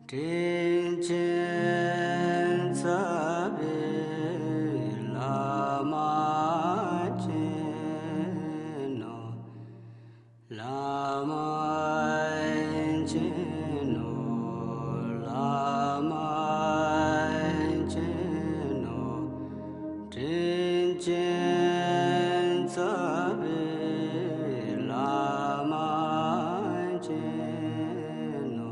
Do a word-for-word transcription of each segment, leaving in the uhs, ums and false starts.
དྲིན་ཅན་རྩ་བའི་བླ་མ་མཁྱེན་ནོ། བླ་མ་མཁྱེན་ནོ། བླ་མ་མཁྱེན་ནོ། དྲིན་ཅན་རྩ་བའི་བླ་མ་མཁྱེན་ནོ།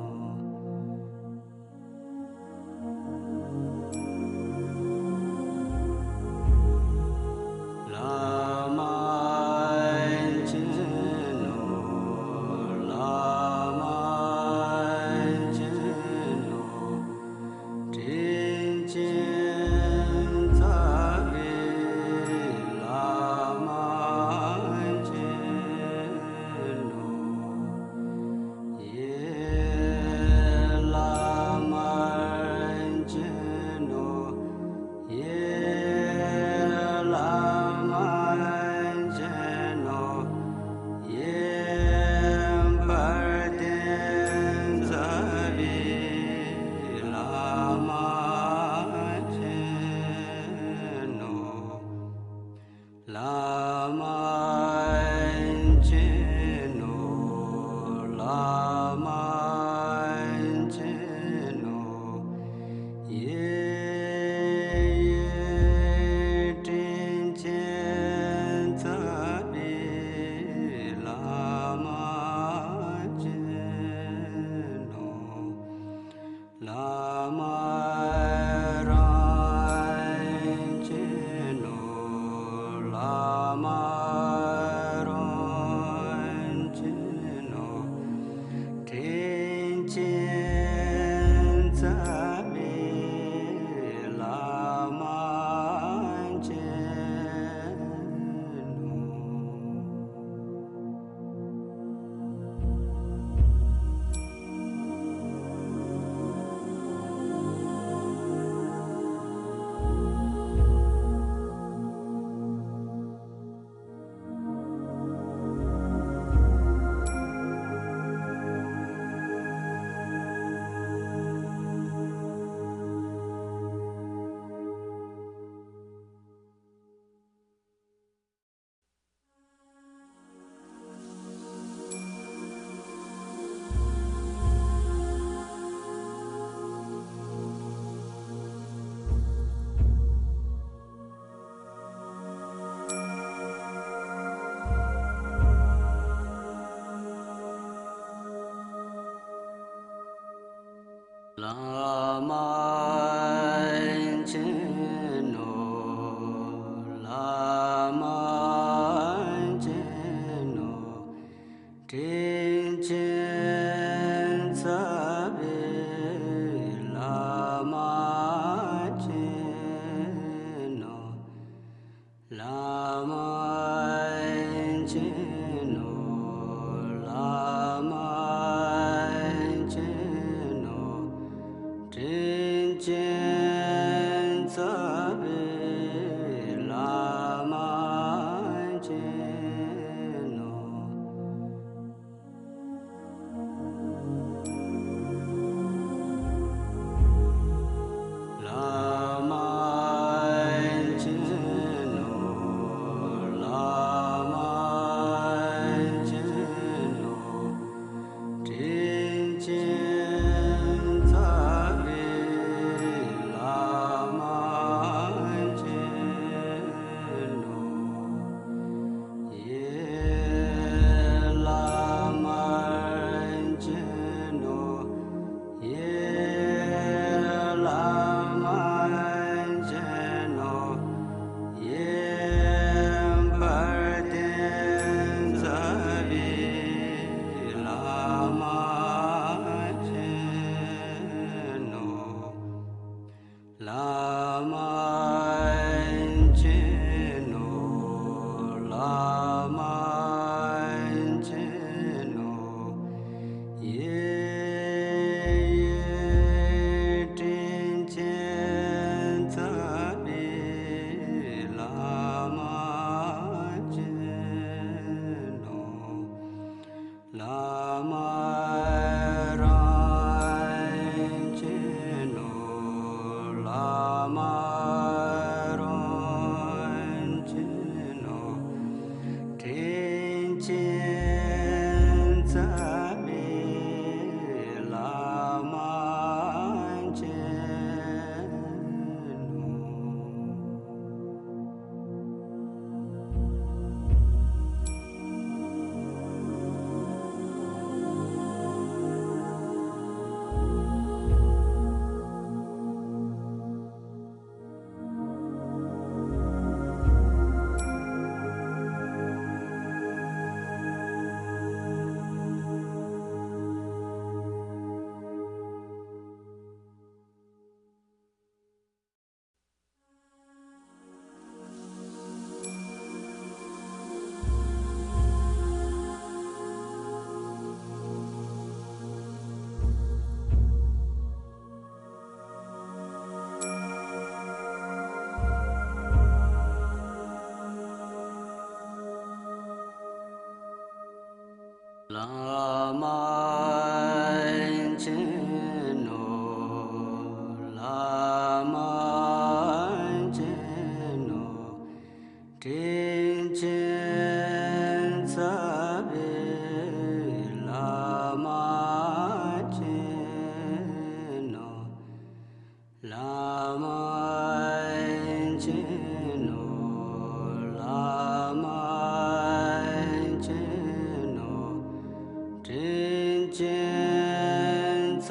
ཅན་རྩ་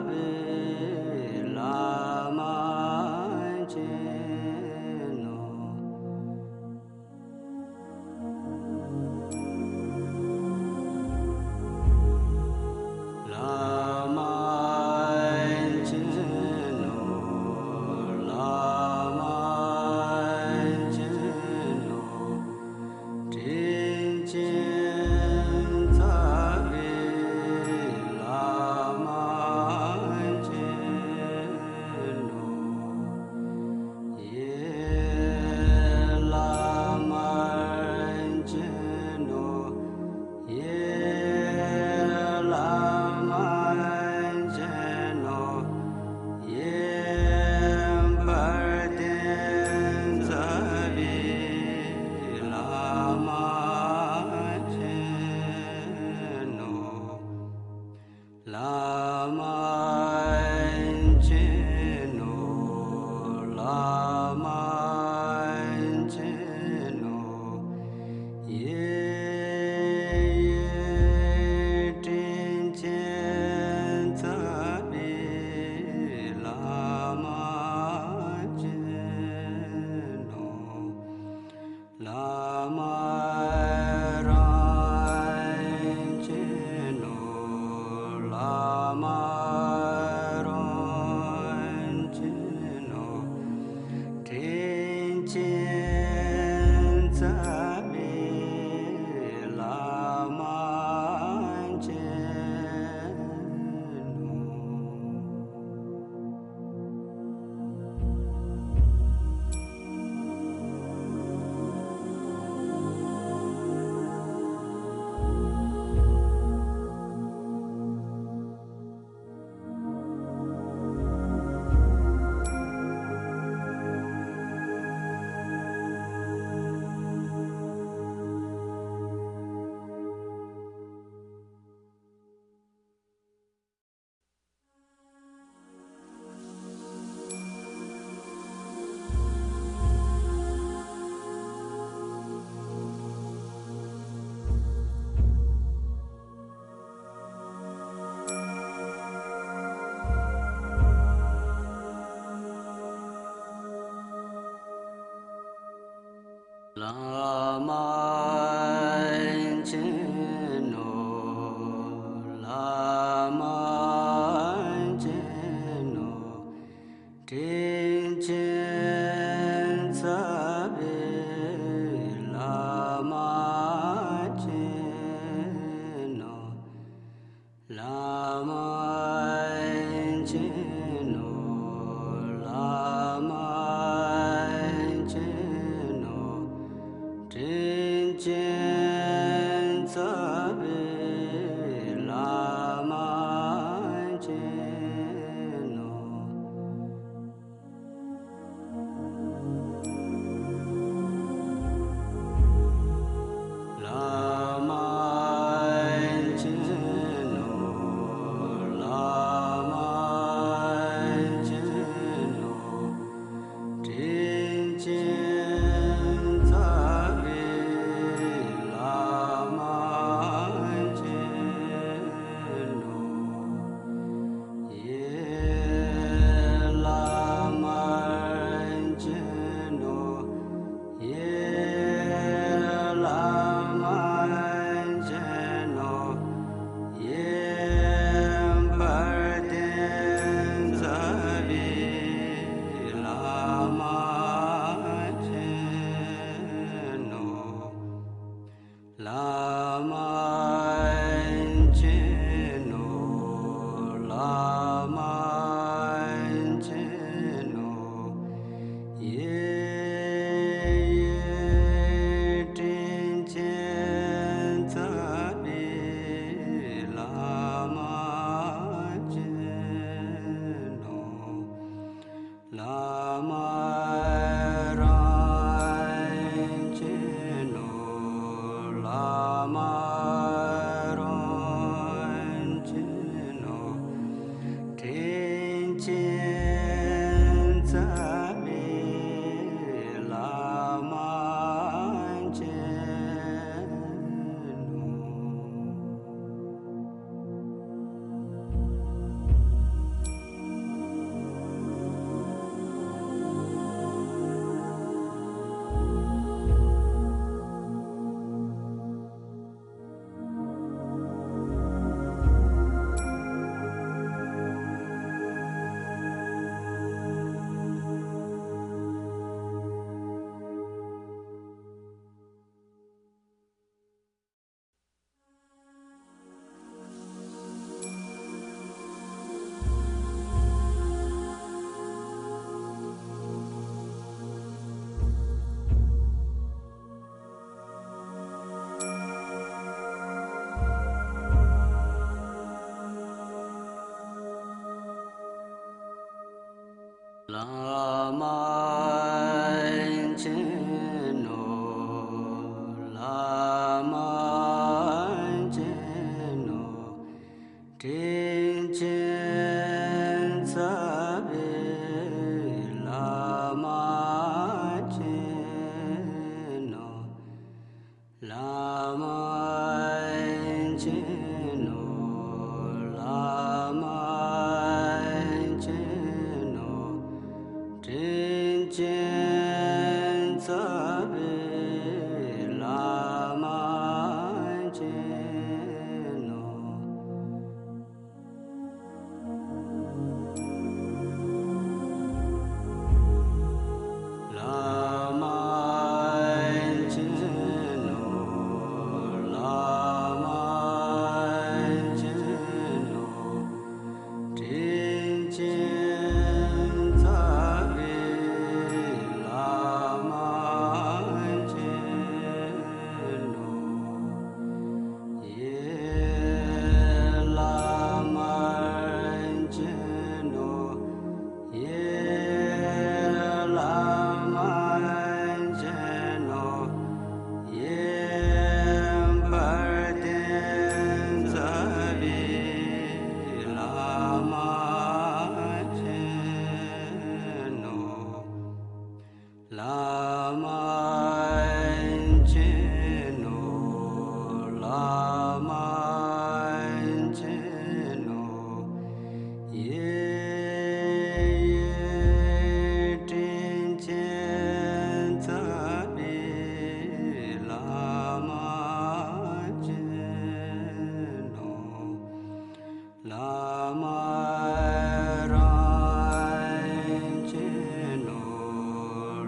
བའི་བླ་མ་མཁྱེན་ནོ། བླ་མ་མཁྱེན་ནོ། བླ་མ་མཁྱེན་ནོ། དྲིན་ཅན་རྩ་བའི་བླ་མ་མཁྱེན་ནོ། ཡེ་བླ་མ་མཁྱེན་ནོ། ཡེ་བླ་མ་མཁྱེན་ནོ། ཡེ་དཔལ་ལྡན་རྩ་བའི་བླ་མ་མཁྱེན་ནོ། བླ་མ་མཁྱེན་ནོ། བླ་མ་མཁྱེན་ནོ། ཡེ་ཡེ་དྲིན་ཅན་རྩ་བའི་བླ་མ་མཁྱེན་ནོ། བླ་མ་རང་མཁྱེན་ནོ། བླ་མ་རང་མཁྱེན་ནོ། དྲིན་ཅན་རྩ་བའི་བླ་མ་མཁྱེན་ནོ། བླ་མ་མཁྱེན་ནོ། བླ་མ་མཁྱེན་ནོ། དྲིན་ཅན་རྩ་བའི་བླ་མ་མཁྱེན་ནོ། བླ་མ་མཁྱེན་ནོ། བླ་མ་མཁྱེན་ནོ། དྲིན་ཅན་རྩ་བའི་བླ་མ་མཁྱེན་ནོ། བླ་མ་མཁྱེན་ནོ། བླ་ བླ་མ་མཁྱེན་ནོ། བླ་མ་མཁྱེན་ནོ། དྲིན་ཅན་རྩ་བའི་བླ་མ་མཁྱེན་ནོ། བླ་མ་མཁྱེན་ནོ། བླ་མ་མཁྱེན་ནོ། དྲིན་ཅན་རྩ་བའི་བླ་མ་མཁྱེན་ནོ། བླ་མ་མཁྱེན་ནོ། བླ་མ་མཁྱེན་ནོ། དྲིན་ཅན་རྩ་བའི་བླ་མ་མཁྱེན་ནོ། ཡེ་བླ་མ་མཁྱེན་ནོ། ཡེ་བླ་མ་མཁྱེན་ནོ། ཡེ་དཔལ་ལྡན་རྩ་བའི་བླ་མ་མཁྱེན་ནོ། བླ་མ་མཁྱེན་ནོ། བླ་མ་མཁྱེན་ནོ། ཡེ་དྲིན་ཅན་རྩ་བའི་བླ་མ་མཁྱེན་ནོ། བླ་མ་རང་མཁྱེན་ནོ།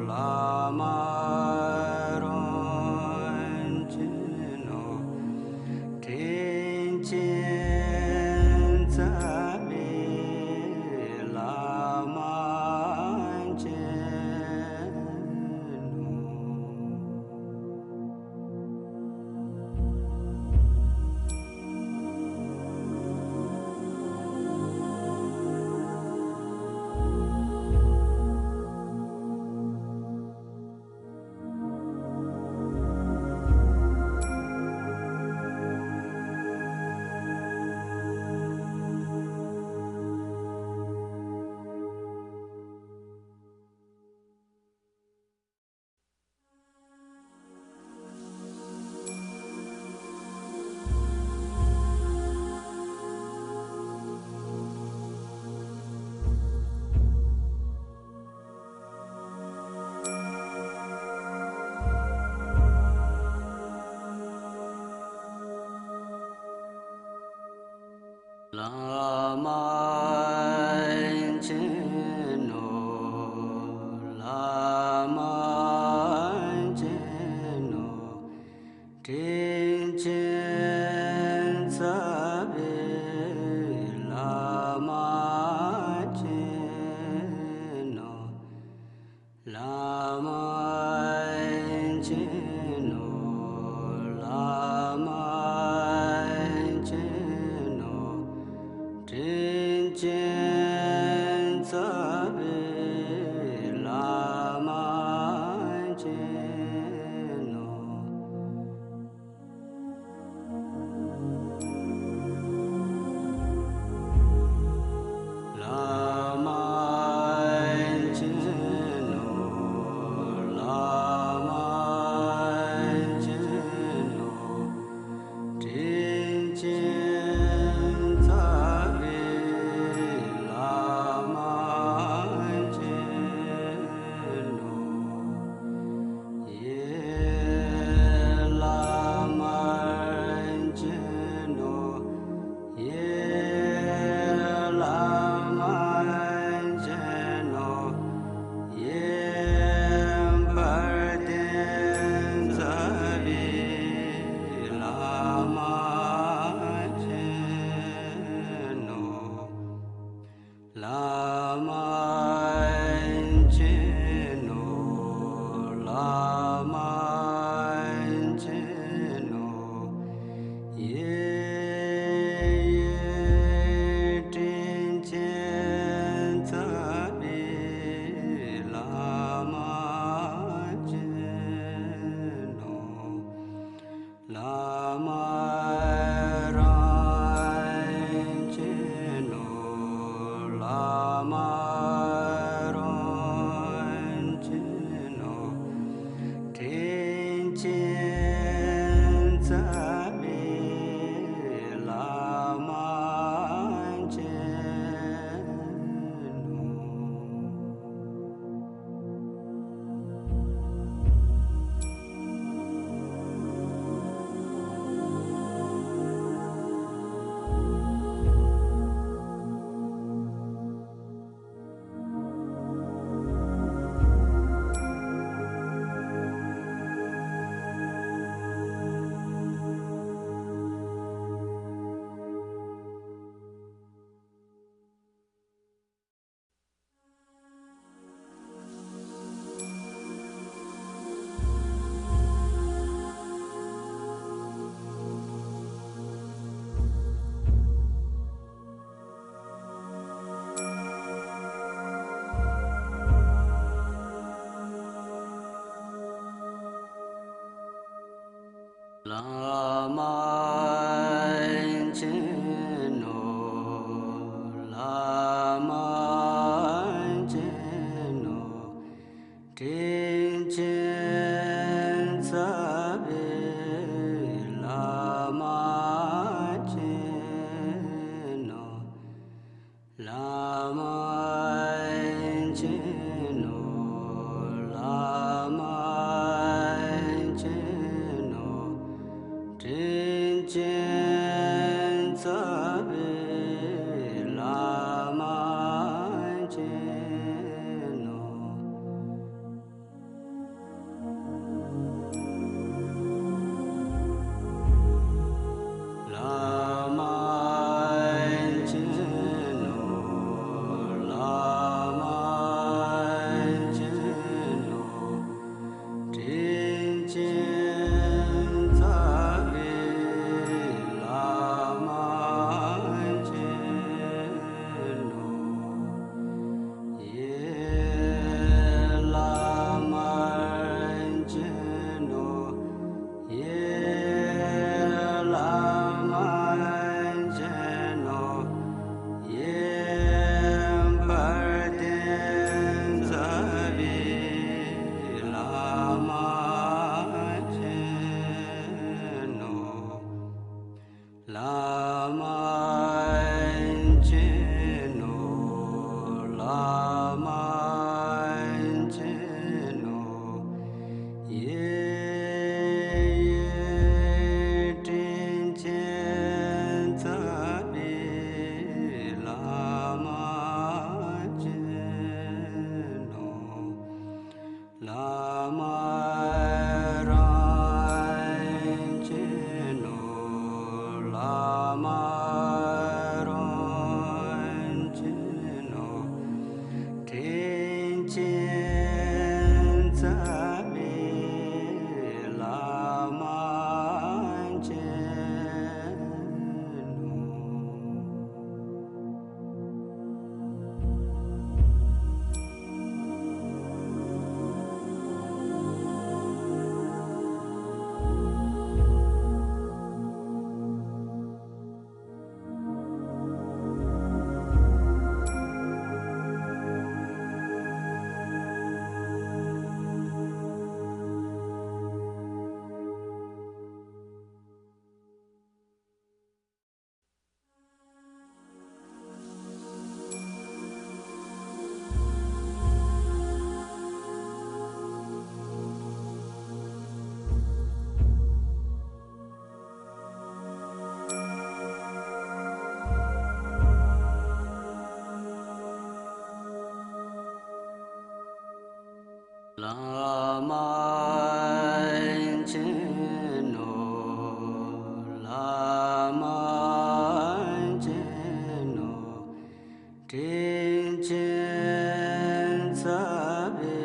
བླ་མ་རང་མཁྱེན་ནོ། དྲིན་ཅན་རྩ་བའི་བླ་མ་མཁྱེན་ནོ། བླ་མ་མཁྱེན་ནོ། བླ་མ་མཁྱེན་ནོ། དྲིན་ཅན་རྩ་བའི་བླ་མ་མཁྱེན་ནོ། བླ་མ་མཁྱེན་ནོ། བླ་མ་མཁྱེན་ནོ། དྲིན་ཅན་རྩ་བའི་བླ་མ་མཁྱེན་ནོ། བླ་མ་མཁྱེན་ནོ། བླ་མ་མཁྱེན་ནོ། དྲིན་ཅན་རྩ་བའི་བླ་མ་མཁྱེན་ནོ། ཡེ་བླ་མ་མཁྱེན་ནོ། ཡེ་བླ་མ་མཁྱེན་ནོ། ཡེ་དཔལ་ལྡན་རྩ་བའི་བླ་མ་མཁྱེན་ནོ། བླ་མ་མཁྱེན་ནོ། བླ་མ་མཁྱེན་ནོ། ཡེ་དྲིན་ཅན་རྩ་བའི་ བླ་མ་མཁྱེན་ནོ། བླ་མ་མཁྱེན་ནོ། དྲིན་ཅན་རྩ་བའི་བླ་མ་མཁྱེན་ནོ། བླ་མ་མཁྱེན་ནོ། བླ་མ་མཁྱེན་ནོ། དྲིན་ཅན་རྩ་བའི་བླ་མ་མཁྱེན་ནོ། ཡེ་བླ་མ་མཁྱེན་ནོ། ཡེ་བླ་མ་མཁྱེན་ནོ། ཡེ་དཔལ་ལྡན་རྩ་བའི་བླ་མ་མཁྱེན་ནོ། བླ་མ་མཁྱེན་ནོ། བླ་མ་མཁྱེན་ནོ། ཡེ་ཡེ་དྲིན་ཅན་རྩ་བའི་བླ་མ་མཁྱེན་ནོ། བླ་མ་རང་མཁྱེན་ནོ། བླ་མ་རང་མཁྱེན་ནོ། དྲིན་ཅན་རྩ་བའི་བླ་མ་མཁྱེན་ནོ། བླ་མ་མཁྱེན་ནོ། བླ་མ་མཁྱེན་ནོ། དྲིན་ཅན་རྩ་བའི་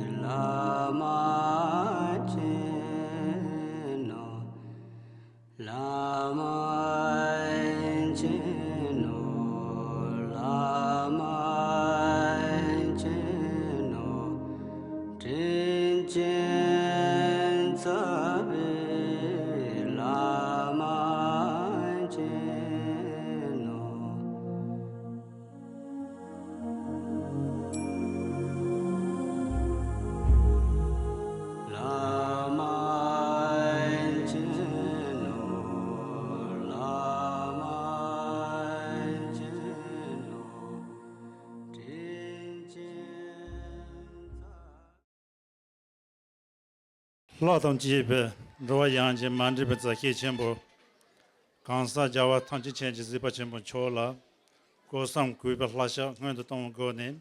བླ་མ་མཁྱེན་ནོ། བླ་མ་མཁྱེན་ནོ། བླ་མ་མཁྱེན་ནོ། དྲིན་ཅན་རྩ་བའི་བླ་མ་མཁྱེན་ནོ། བླ་མ་མཁྱེན་ནོ། བླ་མ་མཁྱེན་ནོ། དྲིན་ཅན་ལྷ་དང་བཅས་པའི་འགྲོ་བ་ཡང་ཅིན་མ་འདྲེས་པའི་མཛའ་བཤེས་ཆེན་པོ། གང་ཟག་རྒྱལ་བ་ཐམས་ཅད་མཁྱེན་ཅིང་གཟིགས་པ་ཆེན་པོ་མཆོག་ལ་སྐུ་གསུམ་གུས་པའི་ལྷ་ཞབས་སྔོན་དུ་གཏོང་བའི་སྒོ་ནས།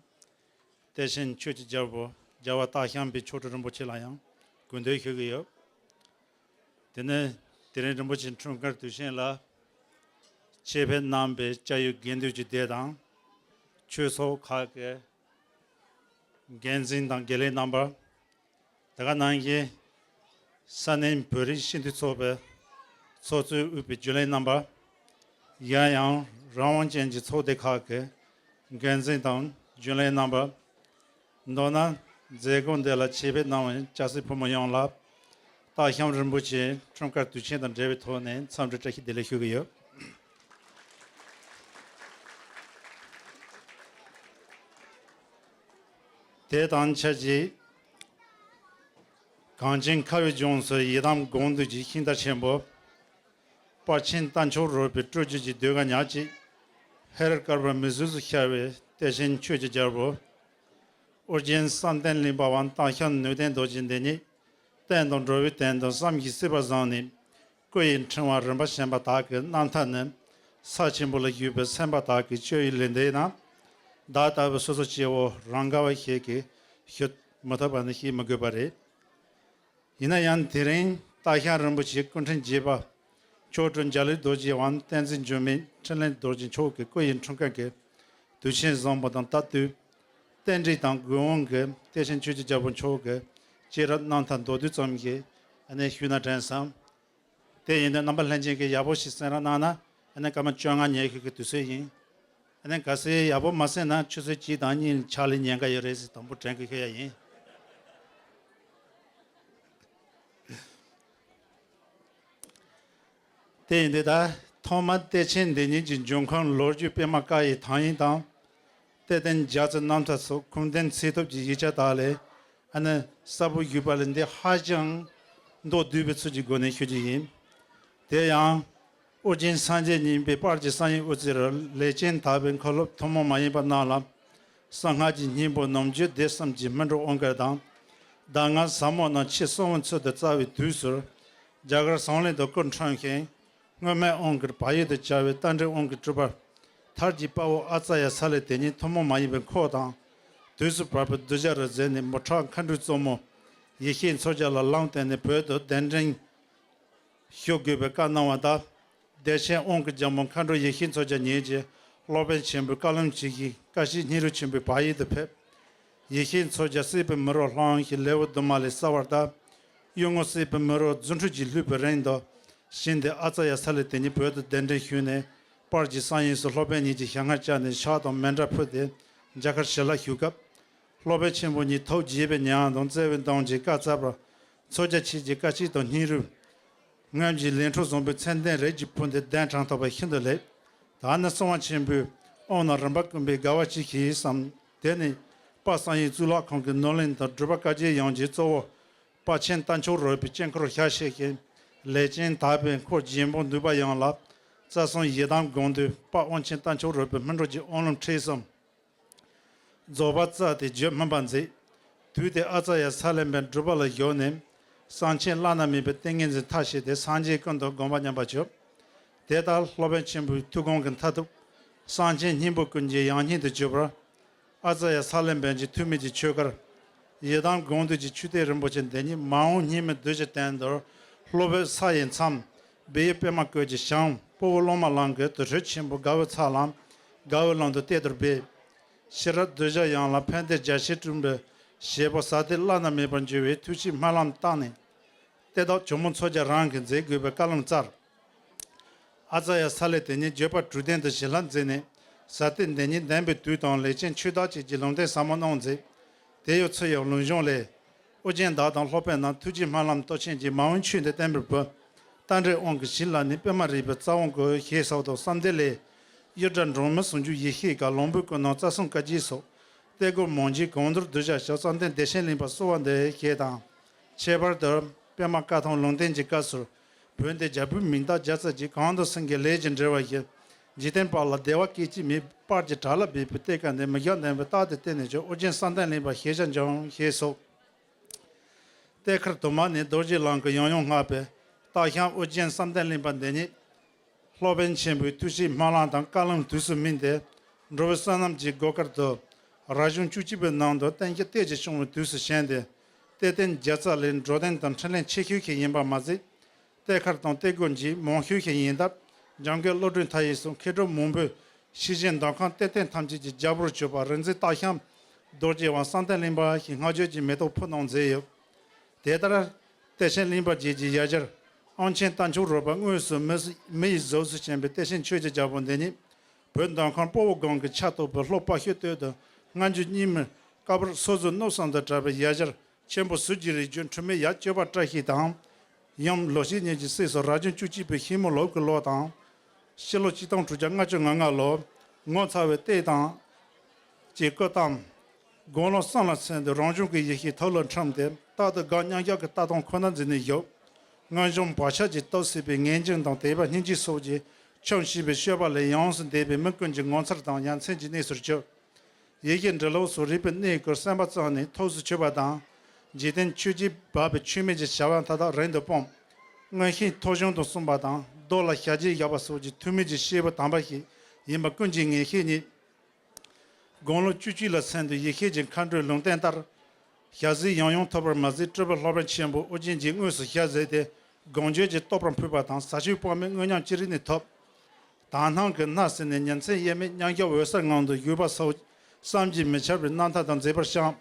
དེ་བཞིན་ཆོས་ཀྱི་རྒྱལ་པོ་རྒྱལ་བ་སྟག་ཤམ་པའི་མཆོག་སྤྲུལ་རིན་པོ་ཆེ་ལ་ཡང་གུས་འདུད་ཞུ་གི་ཡོད། དེ་ནས་དེ་རིང་རིན་པོ་ཆེ་འཁྲུངས་སྐར་དུས་ཆེན་ལ་ཆེད་ཕེབས་གནང་བའི་སྐྱབས་ཡུལ་དགེ་འདུན་གྱི་སྡེ་དང་། ཆོས་ཚོགས་ཁག་གི་འགན་འཛིན་དང་དགེ་ལས་རྣམ་པ། དེ་ག་ནང་བཞིན་ས་གནས་བོད་རིགས་སྤྱི་འཐུས་ཚོགས་པའི་ཚོགས་གཙོས་དབུས་པའི་རྒྱུན་ལས་རྣམ་པ། ཡང་ཡང་རང་དབང་ཅན་གྱི་ཚོགས་སྡེ་ཁག་གི་འགན་འཛིན་དང་རྒྱུན་ལས་རྣམ་པ། མདོར་ན་མཛད་སྒོ་འདི་ལ་ཆེད་ཕེབས་གནང་བའི་སྐྱ་སེར་ཕོ་མོ་ཡོངས་ལ་སྟག་ཤམ་རིན་པོ་ཆེའི་འཁྲུངས་སྐར་དུས་ཆེན་དང་འབྲེལ་བའི་ཐོག་ནས་འཚམས་འདྲི་བཀྲ་ཤིས་བདེ་ལེགས་ཞུ་གི་ཡོད། དེ་དང་ཆབས་ཅིག་གངས་ཅན་ཁ་བའི་ལྗོངས་སུ་ཡི་དམ་དགོངས་འདུས་ཀྱི་ཤིང་རྟ་ཆེན་པོ། དཔལ་ཆེན་རྟ་མཆོག་རོལ་པའི་སྤྲུལ་བསྒྱུར་གྱི་ཟློས་གར་ཉག་གཅིག་ཧེ་རུ་ཀར་པ་མི་བཟོད་དུ་ཤར་བའི་གཏེར་ཆེན་ཆོས་ཀྱི་རྒྱལ་པོ། ཨོ་རྒྱན་བསམ་གཏན་གླིང་པ་དབང་སྟག་ཤམ་ནུས་ལྡན་རྡོ་རྗེ་འདི་ཉིད། བསྟན་དང་འགྲོ་བའི་དོན་དུ་བསམ་གྱིས་གསོད་པར་བཟུང་ནས། སྐུ་ཡི་འཕྲེང་བ་རིམ་པ་བཞིན་པ་དག་གི་རྣམ་ཐར་ནི། ས་ཆེན་པོ་ལ་བཞུགས་པའི་སེམས་དཔའ་དག་གི་སྤྱོད་ཡུལ་ལས་འདས་ན། བདག་ལྟ་བུ་སོ་སོ་སྐྱེ་བོ་རང་དགའ་བ་ཞིག་གིས་ཞུ་མི་ཐུབ་པ་ནི་བཤད་མི་དགོས་པ་རེད། ཡིན་ན་ཡང་དེ་རིང་སྟག་ཤམ་རིན་པོ་ཆེ་སྐུ་ཕྲེང་བརྒྱད་པ། མཆོག་སྤྲུལ་འཇའ་ལུས་རྡོ་རྗེ་དབང་བསྟན་འཛིན་འགྱུར་མེད་འཕྲིན་ལས་རྡོ་རྗེ་མཆོག་གི་སྐུ་ཡི་འཁྲུངས་སྐར་གྱི་དུས་ཆེན་བཟང་པོ་དང་སྟབས་བསྟུན། རྟེན་འབྲེལ་དང་དགོས་དབང་གི་གཏེར་ཆེན་ཆོས་ཀྱི་རྒྱལ་པོ་མཆོག་གི་སྐྱེས་རབས་རྣམ་ཐར་མདོར་བསྡུས་ཙམ་ཞིག་ཨ་ནེ་ཞུས་ན་དྲན་སོང་། དེ་ཡིན་དུས་རྣམ་པ་ལྷན་རྒྱས་ཀྱིས་ཡག་པོ་ཞིག་གསན་རོགས་གནང་ན། ཨ་ནེ་སྐར་མ་བཅོ་ལྔ་ཉན་ཤོག་གི་དུས་ཚོད་ཡིན། ཨ་ནེ་གལ་སྲིད་ཡག་པོ་མ་གསན་ན་ཆུ་ཚོད་གཅིག་དང་གཉིས་ཕྱག་ལས་ཉན་ག་ཡོད་རེད་ཟེར་དང་པོ་དྲན་གི་ཤོད་ཡ་ཡིན། དེ་ཡིན་དུས་ད་ཐོག་མར་གཏེར་ཆེན་འདི་ཉིད་ཀྱི་འབྱུང་ཁུངས་ལོ་རྒྱུས་པད་མ་དཀར་ཡོལ་ཐང་ཡིག་དང་། གཏེར་སྟོན་རྒྱ་མཚོའི་རྣམ་ཐར་སོགས་ཁུངས་ལྡན་ཚད་ཐུབ་ཀྱི་ཡིག་ཆ་དག་ལས། ཨ་ནི་གསལ་པོ་ཞུས་པ་ལས་འདི་ཧ་ཅང་མདོར་བསྡུས་པའི་ཚུལ་གྱི་སྒོ་ནས་ཞུ་རྒྱུ་ཡིན། དེ་ཡང་། ཨོ་རྒྱན་སངས་རྒྱས་གཉིས་པའི་དཔལ་གྱི་གསང་བའི་དབུ་རྩེར་ལས་ཅན་དག་པའི་མཁའ་སློབ་ཐུན་མོང་མ་ཡིན་པ་རྣམས་ལ། གསང་སྔགས་ཀྱི་སྙིང་པོ་ནམ་རྒྱུན་སྡེ་གསུམ་གྱི་སྨིན་གྲོལ་དབང་བསྐུར་དང་། གདམས་ངག་ཟབ་མོ་རྣམས་ཆེས་གསང་བའི་ཚུལ་དུ་སྩལ་བའི་དུས་སུ། རྒྱ་གར་ཟངས་གླིང་དུ་སྐུ་འཁྲུངས་ཤིང་། སྔོན་མའི་དབང་བསྐུར་བག་ཡོད་དུ་སྦྱར་བའི་རྟ་མགྲིན་དབང་གི་སྤྲུལ་པ། ཐར་གྱི་དཔའ་བོ་ཨ་ཙརྱ་ས་ལེ་དེ་ཉིད་ཐུན་མོང་མ་ཡིན་པའི་འཁོར་དང་། དུས་སུ་བབ་པའི་གདུལ་བྱ་རུ་མཛད་ནས་མི་ཁྲག་མཁའ་འགྲོའི་གཙོ་མོ། ཡེ་ཤེས་མཚོ་རྒྱལ་ལ་ལམ་བསྟན་ནས་བོད་དུ་གདན་འདྲེན་ཞུ་དགོས་པའི་བཀའ་གནང་བ་དང་། བདེ་ཆེན་དབང་གི་རྒྱལ་མོ་མཁའ་འགྲོ་ཡེ་ཤེས་མཚོ་རྒྱལ་ཉིད་ཀྱིས་སློབ་དཔོན་ཆེན་པོའི་བཀའ་ལུང་ཇི་བཞིན་བཀྲ་ཤིས་སྙིང་རུས་ཆེན་པོས་བག་ཡིད་དུ་ཕེབས། ཡེ་ཤེས་མཚོ་རྒྱལ་སྲིད་པའི་མི་རོ་ལྷ་དབང་གི་ལེའུ་དུ་མ་ལས་གསལ་བར་ལྟར། གཡུལ་ངོ་སྲིད་པའི་མི་རོ་རྫུ་འཕྲུལ་གྱིས་བསླུས་པའི་རིང་དུ། ཞིང་འདི་ཨ་ཙརྱ་ས་ལེ་དེ་ཉིད་བོད་དུ་གདན་འདྲེན་ཞུས་ནས། དཔལ་གྱི་གསང་ཡུམ་སོགས་སློབ་དཔོན་ཉིད་ཀྱི་ཞལ་སྔ་བཅར་ནས་ཕྱག་དང་མཎྜལ་ཕུལ་ཏེ། མཇལ་ཁར་ཞུ་ལགས་ཞུ་སྐབས། སློབ་དཔོན་ཆེན་པོ་ཉིད་ཐུགས་དགྱེས་པའི་ཉམས་དང་བརྩེ་བའི་གདངས་ཀྱིས་བཀའ་སྩལ་པར། མཚོ་རྒྱལ་ཁྱེད་ཀྱི་བཀའ་དྲིན་དང་སྙིང་རུས། སྔོན་གྱི་ལས་འཕྲོ་བཟང་པོའི་མཚན་ལྡན་རིགས་ཀྱི་བུ་འདི་གདན་དྲངས་ཐུབ་པ་ཤིན་ཏུ་ལེགས། ད་ནི་གསང་བ་ཆེན་པོའི་དབང་རྣམས་རིམ་པ་ཀུན་པས་དགའ་བ་ཅི་ཤེས་སམ། དེ་ནི་དཔལ་གསང་བའི་གཙུག་ལག་ཁང་གི་ནོར་གླིང་དང་སྒྲུབ་པ་བཀའ་བརྒྱུད་ཡོངས་ཀྱི་གཙོ་བོ། དཔལ་ཆེན་རྟ་མཆོག་རོལ་པའི་དཀྱིལ་འཁོར་ཞལ་ཕྱེ་ཞིང་། ལས་ཅན་དག་པའི་འཁོར་རྒྱལ་པོ་འདུས་པ་ཡོངས་ལ། རྩ་གསུམ་ཡི་དམ་དགོངས་འདུས་དཔལ་དབང་ཆེན་རྟ་མཆོག་རོལ་པའི་སྨིན་གྲོལ་གྱི་དབང་ལུང་ཁྲིད་གསུམ། རྫོགས་པ་རྩལ་ཏེ་བརྗོད་སྨིན་པར་མཛད། དུས་དེར་ཨ་ཙརྱ་ས་ལེ་པའི་སྒྲུབ་པ་ལ་གཞོལ་ནས། གསང་ཆེན་བླ་ན་མེད་པའི་ཏིང་ངེ་འཛིན་མཐར་ཕྱིན་ཏེ་སངས་རྒྱས་ཀུན་ཏུ་དགོངས་པ་མཉམ་པར་གྱུར། དེ་ལྟར་སློབ་དཔོན་ཆེན་པོའི་ཐུགས་དགོངས་ཀྱི་མཐར་ཐུག། གསང་ཆེན་སྙིང་པོ་ཀུན་གྱི་ཡང་སྙིང་དུ་གྱུར་པར། ཨ་ཙརྱ་ས་ལེ་པ་གྱི་ཐུགས་མིག་གི་ཆོས་སྐལ། ཡི་དམ་དགོངས་འདུས་ཀྱི་མཆོད་རྟེན་རིན་པོ་ཆེ་འདི་ཉིད་མ་འོངས་སྙིགས་མའི་གདུལ་བྱའི་དོན་དུ་སློབ་དཔོན་ས་ཡི་མཚམས། སྦས་ཡུལ་པད་མ་བཀོད་ཀྱི་ཞིང་། སྤོ་བོ་སློབ་མ་ལམ་གྱི་དུར་ཁྲོད་ཆེན་པོ་དགའ་བའི་ཚལ་ལམ། དགའ་བའི་ལམ་དུ་གཏད་དུ་སྦས། ཤེས་རབ་གདུལ་བྱ་ཡོངས་ལ་ཕན་བདེ་རྒྱ་ཆེར་བསྐྲུན་པའི་བྱེད་པོ་ཟབ་གཏེར་བླ་ན་མེད་པར་འབྱུང་བའི་ཐུགས་ཀྱི་སྨོན་ལམ་བཏབ་ནས། གཏེར་བདག་ཇོ་མོ་མཚོ་རྒྱལ་རང་གིས་མཛད་དགོས་པའི་བཀའ་ལུང་སྩལ། ཨ་ཙརྱ་ས་ལེ་དེ་ཉིད་བརྗོད་པ་གྲུབ་སྟེ་དུ་ཞི་ལྷ་མཛད་ནས། ཟབ་གཏེར་འདི་ཉིད་བདེན་པའི་དུས་དང་ལས་ཅན་ཆོས་བདག་བཅས་ཀྱི་ལུང་བསྟན་ཟབ་མོ་གནང་མཛད། དེ་ཡང་ཚུར་ཡང་ལུང་གཞུང་ལས། ཨོ་རྒྱན་བདག་དང་སློབ་དཔོན་རྣམས་ཐུགས་རྗེ་སྨོན་ལམ་སྟོབས་ཆེན་གྱིས་མ་འོངས་ཆོས་འདི་བསྟན་པའི་བུ། རྟ་མགྲིན་དབང་གི་ཞིང་ལ་ནི་པད་མ་རིག་པའི་རྩ་དབང་བསྐུར་ཞེས་སོགས་དང་བསམ་གཏན་ལས། གཡུ་སྒྲ་སྒྲོན་མེ་ཟུང་འཇུག་ཡེ་ཤེས་དཀར་ལོངས་སྤྱོད་ཀུན་སྣང་རྩ་གསུམ་བཀའ་བརྒྱད་སོགས། གཏེར་སྒོ་མང་ཆེ་གང་འདུལ་གདུལ་བྱ་ཞབས་བསམ་གཏན་བདེ་ཆེན་གླིང་པ་གསོལ་བ་འདེབས་ཞེས་དང་། ཁྱད་པར་དུ་པད་མ་དཀར་ཐང་ལུང་བསྟན་གྱི་སྐབས་སུ། བོད་འདིར་རྒྱལ་པོའི་མིང་བཏགས་རྒྱལ་ཚབ་ཀྱིས། གང་དུ་སེང་གེ་ལས་ཀྱི་འབྲེལ་བ་བཞིན། འཇིག་རྟེན་པ་ལ་བདེ་བ་སྐྱེད་ཅིག་མེད། དཔལ་གྱི་གྲལ་ལ་སྦས་པའི་གཏེར་ཁ་འདི། མི་བཞག་ནན་པའི་རྟགས་དེ་བརྟེན་ནས་ཀྱང་། ཨོ་རྒྱན་བསམ་གཏན་གླིང་པ་ཞེས་ཀྱང་འབྱུང་ཞེས་སོགས། གཏེར་ཁ་དུ་མ་ནི་རྡོ་རྗེ་གླིང་གིས་ཡང་ཡང་བསྔགས་པའི་སྟག་ཤམ་ཨོ་རྒྱན་བསམ་གཏན་གླིང་པ་འདི་ཉིད། སློབ་དཔོན་ཆེན་པོའི་ཐུགས་བཞེད་སྨོན་ལམ་དང་བཀའ་ལུང་དུས་སུ་སྨིན་ཏེ། འགྲོ་བའི་བསོད་ནམས་ཀྱི་བགོ་སྐལ་དུ། རབ་བྱུང་བཅུ་གཅིག་པའི་ནང་དུ་བསྟན་རྒྱ་གཏེར་གྱིས་སྐྱོང་བའི་དུས་སུ་བྱོན་ཏེ། གཏེར་སྟོན་རྒྱལ་ཚབ་ལས་འགྲོ་དོན་དང་འཕྲིན་ལས་ཆེ་ཤོས་ཤིག་ཡིན་པ་མ་ཟད། གཏེར་ཁ་དང་གཏེར་སྒོ་འབྱེད་མང་ཤོས་ཤིག་ཡིན་སྟབས། འཇམ་མགོན་བློ་གྲོས་མཐའ་ཡས་སོགས་མཁས་གྲུབ་མང་པོས་ཤེས་བཞིན་མདོ་ཁམས་གཏེར་སྟོན་ཐམས་ཅད་ཀྱི་རྒྱལ་པོར་གྱུར་པ་རིག་འཛིན་སྟག་ཤམ་རྡོ་རྗེ་དབང་བསམ་གཏན་གླིང་པ་ཞེས་བསྔགས་བརྗོད་ཀྱི་མེ་ཏོག་ཕུལ་གནང་མཛད་ཡོད། དེ་ལྟར། གཏེར་ཆེན་གླིང་པ་རྗེ་ཀྱི་ཡ་གྱལ། དབང་ཆེན་རྟ་མཆོག་རོལ་པ་དངོས་སུ་མི་མི་ཡི་གཟུགས་སུ་བྱོན་པའི་གཏེར་ཆེན་ཆོས་ཀྱི་རྒྱལ་པོ་འདི་ཉིད། བོད་མདོ་ཁམས་སྤོ་བོ་སྒང་གི་ཆ་གཏོགས་པའི་ལྷོ་དཔའ་ཤོད་སྟོད་དུ་སྔ་འགྱུར་རྙིང་མའི་བཀའ་པོད་སོ་སོའི་མནོ་བསམ་དང་བྲལ་བའི་ཡ་གྱལ་ཆེན་པོ་ཟུར་གྱི་རིགས་རྒྱུད་འཁྲུལ་མེད་ཡབ་སྤྱོད་པ་བཀྲ་ཤིས་དང་། ཡུམ་ལོ་ཤས་གཉིས་ཀྱི་སྲས་སུ་རབ་བྱུང་བཅུ་གཅིག་པའི་ཤིང་མོ་ལུག་གི་ལོ་དང་། ཕྱི་ལོ་ཆིག་སྟོང་དྲུག་བརྒྱ་ལྔ་བཅུ་ང་ལྔ་ལོར་ངོ་མཚར་བའི་གཏེར་དང་། ཅེས་སྐུ་བལྟམས། དགུང་ལོ་གསུམ་ལ་ཚུན་དུ་རང་བྱུང་གི་ཡེ་ཤེས་ཐུགས་ལ་འཁྲུངས་ཏེ་རྟག་ཏུ་དགའ་མཉམ་བཞག་གི་ལྟ་སྟངས་ཁོ་ན་འཛིན་ནས་བཞུགས། སྔོན་བྱུང་བག་ཆགས་ཀྱི་སྟོབས་ཟད་པའི་ངེས་འབྱུང་དང་དད་པ་སྙིང་རྗེ་སོགས་ཀྱིས་ ཆོམ་ཞེས་པའི་སྤྱོད་པ་ལས་ཡོངས་སུ་འདས་པའི་མི་ཀུན་གྱི་ངོ་མཚར་དང་ཡ་མཚན་གྱི་གནས་སུ་གྱུར། ཡི་གེ་འབྲི་ཀློག་སོགས་རིག་པའི་གནས་སྐོར་གསན་པ་ཙམ་ནས་ཐུགས་སུ་ཆུད་པ་དང་། འཇིག་རྟེན་ཆོས་བརྒྱད་འབབ་པའི་ཆོས་མིན་གྱི་བྱ་བ་མཐའ་དག་རིང་དུ་སྤོང་། མངོན་ཤེས་ཐོས་བྱུང་དུ་གསུངས་པ་དང་རྡོ་ལ་ཞལ་གྱིས་བཞག་པ་སོགས་ཀྱི་ཐུན་མིན་གྱི་སྐྱེས་བུ་དམ་པ་ཞིག་ཡིན་པ་ཀུན་གྱིས་ངེས་ཤེས་རྙེད། དགུང་ལོ་བཅུ་གཅིག་ལ་ཚུན་དུ་ཡེ་ཤེས་ཀྱི་མཁའ་འགྲོའི་ལུང་བསྟན་ལྟར། ཞལ་གཟིགས་ཡང་ཡང་ཐོབ་པར་མ་ཟད་སྤྲུལ་པ་སློབ་དཔོན་ཆེན་པོ་ཨོ་རྒྱན་གྱིས་དངོས་སུ་ཞལ་གཟིགས་ཏེ་དགོངས་བརྒྱུད་ཀྱི་རྟོགས་པ་ཕུལ་བ་དང་ཟབ་ཆོས་དཔག་མེད་དངོས་ཉམས་ཅི་རིགས་ནས་ཐོབ། དག་སྣང་གིས་མནར་ཟིན་ནས་ཉིན་མཚན་དབྱེར་མེད་མཉམ་གཞག་འོད་གསལ་ངང་དུ་བཞུགས་པ་སོགས་བསམ་གྱིས་མི་ཁྱབ་པའི་རྣམ་ཐར་དང་མཛད་པར་བཤམས།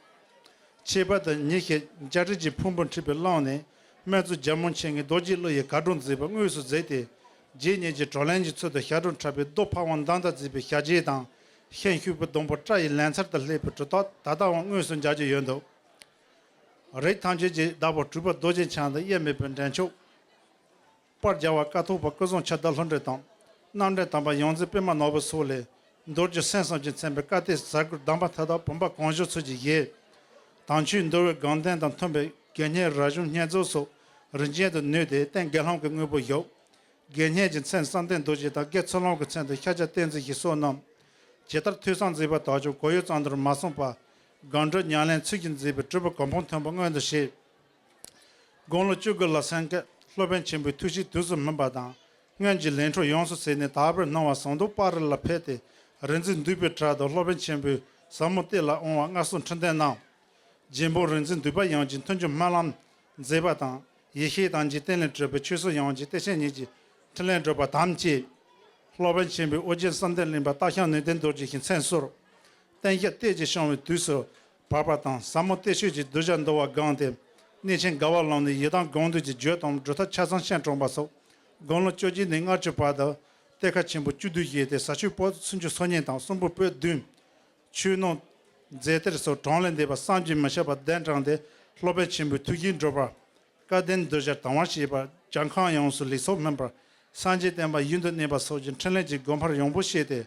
ཁྱད་པར་དུ་ཉིན་ཞིག་འཇའ་སྤྲིན་གྱི་ཕུང་པོ་འཁྲིགས་པའི་ཀློང་ནས་སྨན་བཙུན་རྒྱལ་མོ་མཁྱེན་བརྩེ་རྡོ་རྗེའི་གླུ་ཡི་གར་སྒྲོམ་མཛེས་པ་དངོས་སུ་གཟིགས་ཏེ། རྗེ་ཉིད་ཀྱི་བགྲོ་གླེང་གི་ཚུལ་དུ་ཞལ་དྲུང་འཁྲབ་པའི་རྡོ་ཕ་བོང་མདངས་དང་མཛེས་པའི་ཞལ་རྗེས་དང་། ཤིང་ཤུབ་བུ་ཟླུམ་པོ་སྐྲ་ཡི་ལན་ཚར་དུ་སླེབས་པའི་གྲུབ་རྟགས་ད་ལྟའང་དངོས་སུ་མཇལ་རྒྱུ་ཡོད་འདུག། རིགས་ཐམས་ཅད་ཀྱི་བདག་པོ་གྲུབ་པ་རྡོ་རྗེ་འཆང་དང་དབྱེར་མེད་པའི་འདྲེན་མཆོག། དཔལ་རྒྱལ་བ་ཀཿཐོག་པ་སྐུ་གཟུགས་འཆི་བདག་ལྷུན་གྲོལ་དང་། རྣམ་འདྲེན་དམ་པ་ཡོངས་འཛིན་པདྨ་ནོར་བུ་སོགས་ལས་མདོ་རྒྱུད་སེམས་གསུམ་གྱིས་མཚན་པའི་བཀའ་གཏེར་ཟབ་དགུའི་གདམས་པ་མཐའ་དག་བུམ་པ་གང་བྱོའི་ཚུལ་གྱིས་བཞེས། དམ་ཆོས་འདུལ་བའི་དགོངས་དོན་དང་མཐུན་པའི་དགེ་བསྙེན་རབ་བྱུང་བསྙེན་རྫོགས་སོགས་རིམ་ཅན་དུ་ནོས་ཏེ་རྟེན་དགེ་སློང་གི་དངོས་པོར་བཞུགས། དགེ་བསྙེན་གྱི་མཚན་བསམ་གཏན་རྡོ་རྗེ་དང་དགེ་ཚུལ་སློང་གི་མཚན་དུ་ཤཱཀྱ་བསྟན་འཛིན་ཞེས་གསོལ་གནང་། ཇི་ལྟར་ཐོས་བསམ་མཛད་པ་དག་ཀྱང་གོ་ཡུལ་ཙམ་དུ་མ་སོང་བར། སྒོམ་སྒྲུབ་ཉམས་ལེན་ཚུལ་གྱིས་མཛད་པའི་གྲུབ་པ་གོ་འཕང་མཐོན་པོ་མངོན་དུ་བྱས། དགུང་ལོ་བཅུ་དགུ་ལ་སོན་སྐབས་སློབ་དཔོན་ཆེན་པོའི་ཐུགས་བཞེད་དུས་སུ་སྨིན་པ་དང་སྔོན་གྱི་ལས་འཕྲོ་ཡོངས་སུ་ཟད་ནས་དག་པའི་སྣང་བ་ཟངས་མདོག་དཔལ་རི་ལ་ཕེབས་ཏེ། རིག་འཛིན་འདུས་པའི་གྲལ་དུ་སློབ་དཔོན་ཆེན་པོའི་ཟབ་མོ་གཏེར་ལ་དབང་བ་མངའ་གསོལ་འཕྲིན་ལྡན་གནང་། རྗེ་འབངས་རིག་འཛིན་འདུས་པ་ཡོངས་ཀྱིས་མཐུན་འཇུག་སྨོན་ལམ་མཛད་པ་དང་། ཡེ་ཤེས་དང་འཇིག་རྟེན་ལས་གྲུབ་པའི་ཆོས་སྲུང་ཡོངས་ཀྱིས་བདེ་ཆེན་ཉིད་ཀྱི་འཕྲིན་ལས་སྒྲུབ་པ་དམ་བཅས། སློབ་དཔོན་ཆེན་པོས་ཨོ་རྒྱན་བསམ་གཏན་གླིང་པ་སྟག་ཤམ་ནུས་ལྡན་རྡོ་རྗེ་ཞེས་མཚན་གསོལ། བསྟན་རྒྱས་གཏེར་གྱིས་བྱུང་བའི་དུས་སུ་བབ་པ་དང་ཟབ་མོ་གཏེར་ཆོས་ཀྱི་གདུལ་བྱ་འདུལ་བ་སྒང་སྟེ། གནས་ཆེན་དགའ་བ་ལམ་ནས་ཡི་དམ་དགོངས་འདུས་ཀྱི་བརྗོད་དང་སྒྲུབ་ཐབས་ཆ་ཚང་བཤད་དྲངས་པ་སོགས་དགུང་ལོ་བཅོ་བརྒྱད་ནས་ལྔ་བཅུ་བར་དུ་གཏེར་ཁ་ཆེན་པོ་བཅུ་བསྡུས་བཞེས་ཏེ་ཟབ་ཆོས་པོད་སུམ་ཅུ་སོ་གཉིས་དང་གསུང་འབུམ་པོད་བདུན། ཆོས་ནོར་མཛེས་གཏེར་སོགས་གྲངས་ལས་འདས་པ་བསམ་གྱིས་མི་ཁྱབ་པ་གདན་དྲངས་ཏེ་སློབ་དཔོན་ཆེན་པོའི་ཐུགས་བཞེད་འགྲུབ་པར། སྐལ་ལྡན་གདུལ་བྱར་དང་བ་བྱེད་པར་གྱལ་ཁང་ཡོངས་སུ་ལེགས་ཚོགས་སྨིན་པར། སངས་རྒྱས་བསྟན་པ་ཡུན་དུ་གནས་པ་སོགས་ཀྱི་འཕྲིན་ལས་ཀྱི་དགོངས་པ་ཡོངས་པོ་བཞེས་ཏེ།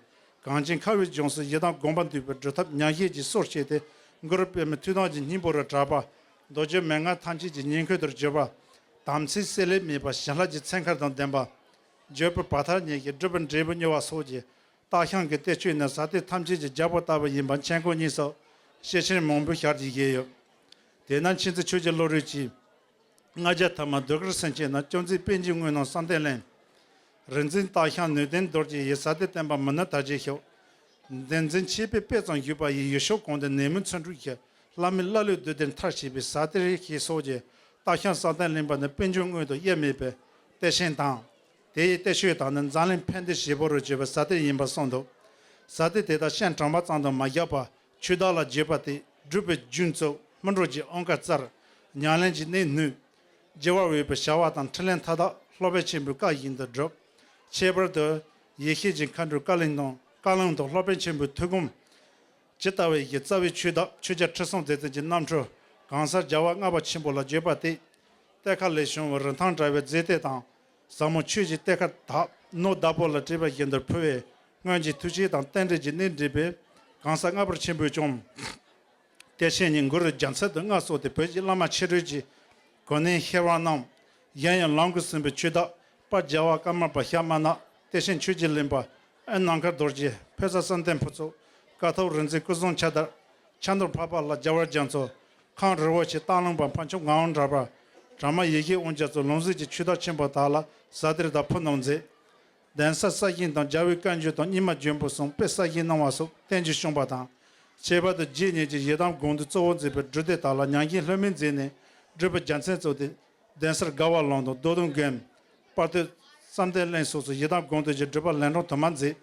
གངས་ཅན་ཁ་བའི་ལྗོངས་སུ་ཡི་དམ་དགོངས་པ་འདུས་པའི་སྒྲུབ་ཐབས་ཉམས་བཞེས་ཀྱི་སྲོལ་བཅད་དེ། གུ་རུ་པདྨའི་ཐུགས་དམ་གྱི་སྙིང་པོ་རུ་གྲགས་པ། མདོ་རྒྱུད་མན་ངག་ཐམས་ཅད་ཀྱི་ཉིང་ཁུ་དུ་གྱུར་པ། དམ་ཚིག་བསྲེ་ལྷད་མེད་པ་བྱིན་རླབས་ཀྱི་ཚན་ཁ་དང་ལྡན་པ། བརྗོད་པའི་བར་ཐག་ཉིད་ཀྱི་སྒྲུབ་པའི་འབྲས་བུ་མྱུར་བ་སོགས་ཀྱི། སྟག་ཤམ་གྱི་གཏེར་ཆོས་ནི་ཟབ་གཏེར་ཐམས་ཅད་ཀྱི་རྒྱལ་པོ་ལྟ་བུ་ཡིན་པ་མཁྱེན་དགོངས་གཉིས་སོགས་ཤེར་ཕྱིན་མང་པོས་ཞལ་གྱིས་བཞེས་ཡོད། དེས་ན་མཁྱེན་བརྩེ་ཆོས་ཀྱི་བློ་གྲོས་ཀྱིས། ལྔ་བརྒྱ་ཐ་མ་ཟློས་གར་སེམས་བསྐྱེད་ན་ཅོག་འཛིན་པཎ་ཆེན་དངོས་སྣང་བསམ་གཏན་གླིང་། རིག་འཛིན་སྟག་ཤམ་ནུས་ལྡན་རྡོ་རྗེ་ཡི་ཟབ་གཏེར་བསྟན་པ་མུ་ནེ་དར་རྒྱས་ཤོག། བདེན་འཛིན་ཆོས་དཔལ་དཔེ་ཙམ་བཞུགས་པ་ཡི་ཡུལ་ཕྱོགས་གང་དུ་ནད་མུག་མཚོན་འཁྲུགས་ཀྱི་བླ་མའི་བླ་གླུས་བསྡུས་ཏེ་མཐར་ཕྱིན་པའི་ཟབ་གཏེར་ཞེས་སོགས་ཀྱི། སྟག་ཤམ་བསམ་གཏན་གླིང་པ་ནི་པཎ་ཆེན་དངོས་དང་དབྱེར་མེད་པའི་གཏེར་ཆེན་དང་། དེ་ཡི་གཏེར་ཆོས་དག་ནི་འཛམ་གླིང་ཕན་བདེའི་བྱེད་པོ་རུ་གྱུར་པའི་ཟབ་གཏེར་ཡིན་པར་གསུངས་འདུག། ཟབ་གཏེར་དེ་དག་སྤྱན་དྲངས་པ་ཙམ་དུ་མ་བཞག་པར་ཆོས་བདག་ལ་བརྗོད་པ་སྟེ་སྒྲུབ་པའི་རྒྱུན་བཙུགས། སྨིན་གྲོལ་གྱི་ཨང་ཀ་བཙལ། ཉམས་ལེན་གྱི་གནད་བསྣུན། བགྱི་བར་འོས་པའི་བྱ་བ་དང་འཕྲིན་ལས་མཐའ་དག་སློབ་དཔོན་ཆེན་པོའི་བཀའ་བཞིན་དུ་བསྒྲུབས། ཁྱད་པར་དུ་ཡེ་ཤེས་ཀྱི་མཁའ་འགྲོའི་བཀའ་ལུང་དང་བཀའ་ལུང་དང་སློབ་དཔོན་ཆེན་པོའི་ཐུགས་དགོངས། ཇི་ལྟ་བའི་ཡི་རྩ་བའི་ཆོས་བདག་ཆོས་རྒྱལ་ཁྲི་སྲོང་ལྡེ་བཙན་གྱི་རྣམ་འཕྲུལ་གང་ཟག་རྒྱལ་བ་ལྔ་པ་ཆེན་པོ་ལ་བརྗོད་པ་སྟེ། གཏེར་ཁ་ལས་བྱུང་བའི་རིན་ཐང་བྲལ་བའི་མཛེས་གཏེར་དང་། ཟབ་མོ་ཆོས་ཀྱི་གཏེར་ཁ་དག་ནོར་བདག་པོ་ལ་སྤྲད་པ་བཞིན་དུ་ཕུལ་བས། སྔོན་གྱི་ཐུགས་བཞེད་དང་རྟེན་འབྲེལ་གྱི་གནད་འདྲེས་པའི་གང་ཟག་ལྔ་པ་ཆེན་པོས་ཀྱང་། གཏེར་ཆེན་ཉིད་གུ་རུ་རྒྱལ་མཚན་དུ་མངའ་གསོལ་ཏེ། བོད་ཀྱི་བླ་མ་ཆེ་གྲས་ཀྱི་གོ་གནས་ཧེ་བག་གནང་། གཞན་ཡང་ལམ་གྱིས་ཟིན་པའི་ཆོས་བདག་དཔལ་རྒྱལ་བ་ཀརྨ་པ་ཞྭ་དམར་ནག། གཏེར་ཆེན་ཆོས་ཀྱི་གླིང་པ་ཨེ་ནམ་མཁའ་རྡོ་རྗེ། ཕོ་གསར་བསམ་གཏན་ཕུན་ཚོགས། ཀཿཐོག་རིག་འཛིན་སྐུ་གཟུགས་འཆི་བདག། ཆབ་མདོ་འཕགས་པ་ལྷ་རྒྱལ་བ་རྒྱ་མཚོ། ཁམས་རི་བོ་ཆེ་སྟག་ལུང་པ་འཕགས་མཆོག་ངག་དབང་གྲགས་པ། དྲག་དམར་ཡེ་ཤེས་དབང་རྒྱལ་སོགས་ལུང་གསུམ་གྱི་ཆོས་བདག་ཆེན་པོ་དག་ལ་ཟབ་གཏེར་དག་ཕུལ་གནང་མཛད། གདན་ས་གསར་བཞེངས་དང་རྒྱལ་བའི་བཀའ་འགྱུར་དང་རྙིང་མ་བརྗོད་པོ་གསུམ་དཔེ་གསར་བཞེངས་གནང་བ་སོགས་རྟེན་གྱི་བྱུང་བ་དང་། ཁྱད་པར་དུ་རྗེ་ཉིད་ཀྱིས་ཡི་དམ་དགོངས་འདུས་གཙོ་བོར་མཛད་པའི་སྒྲུབ་སྡེ་དག་ལ་ཉམས་བཞེས་ལྷོད་མེད་མཛད་ནས་སྒྲུབ་པའི་རྒྱལ་མཚན་གཙོས་ཏེ། གདན་སར་དགའ་བ་ལམ་དང་རྡོ་དང་མགོན། དཔལ་སྟོད་བསམ་གཏན་གླིང་སོགས་སུ་ཡི་དམ་དགོངས་འདུས་ཀྱི་སྒྲུབ་པ་ལན་གྲངས་དུ་མ་མཛད།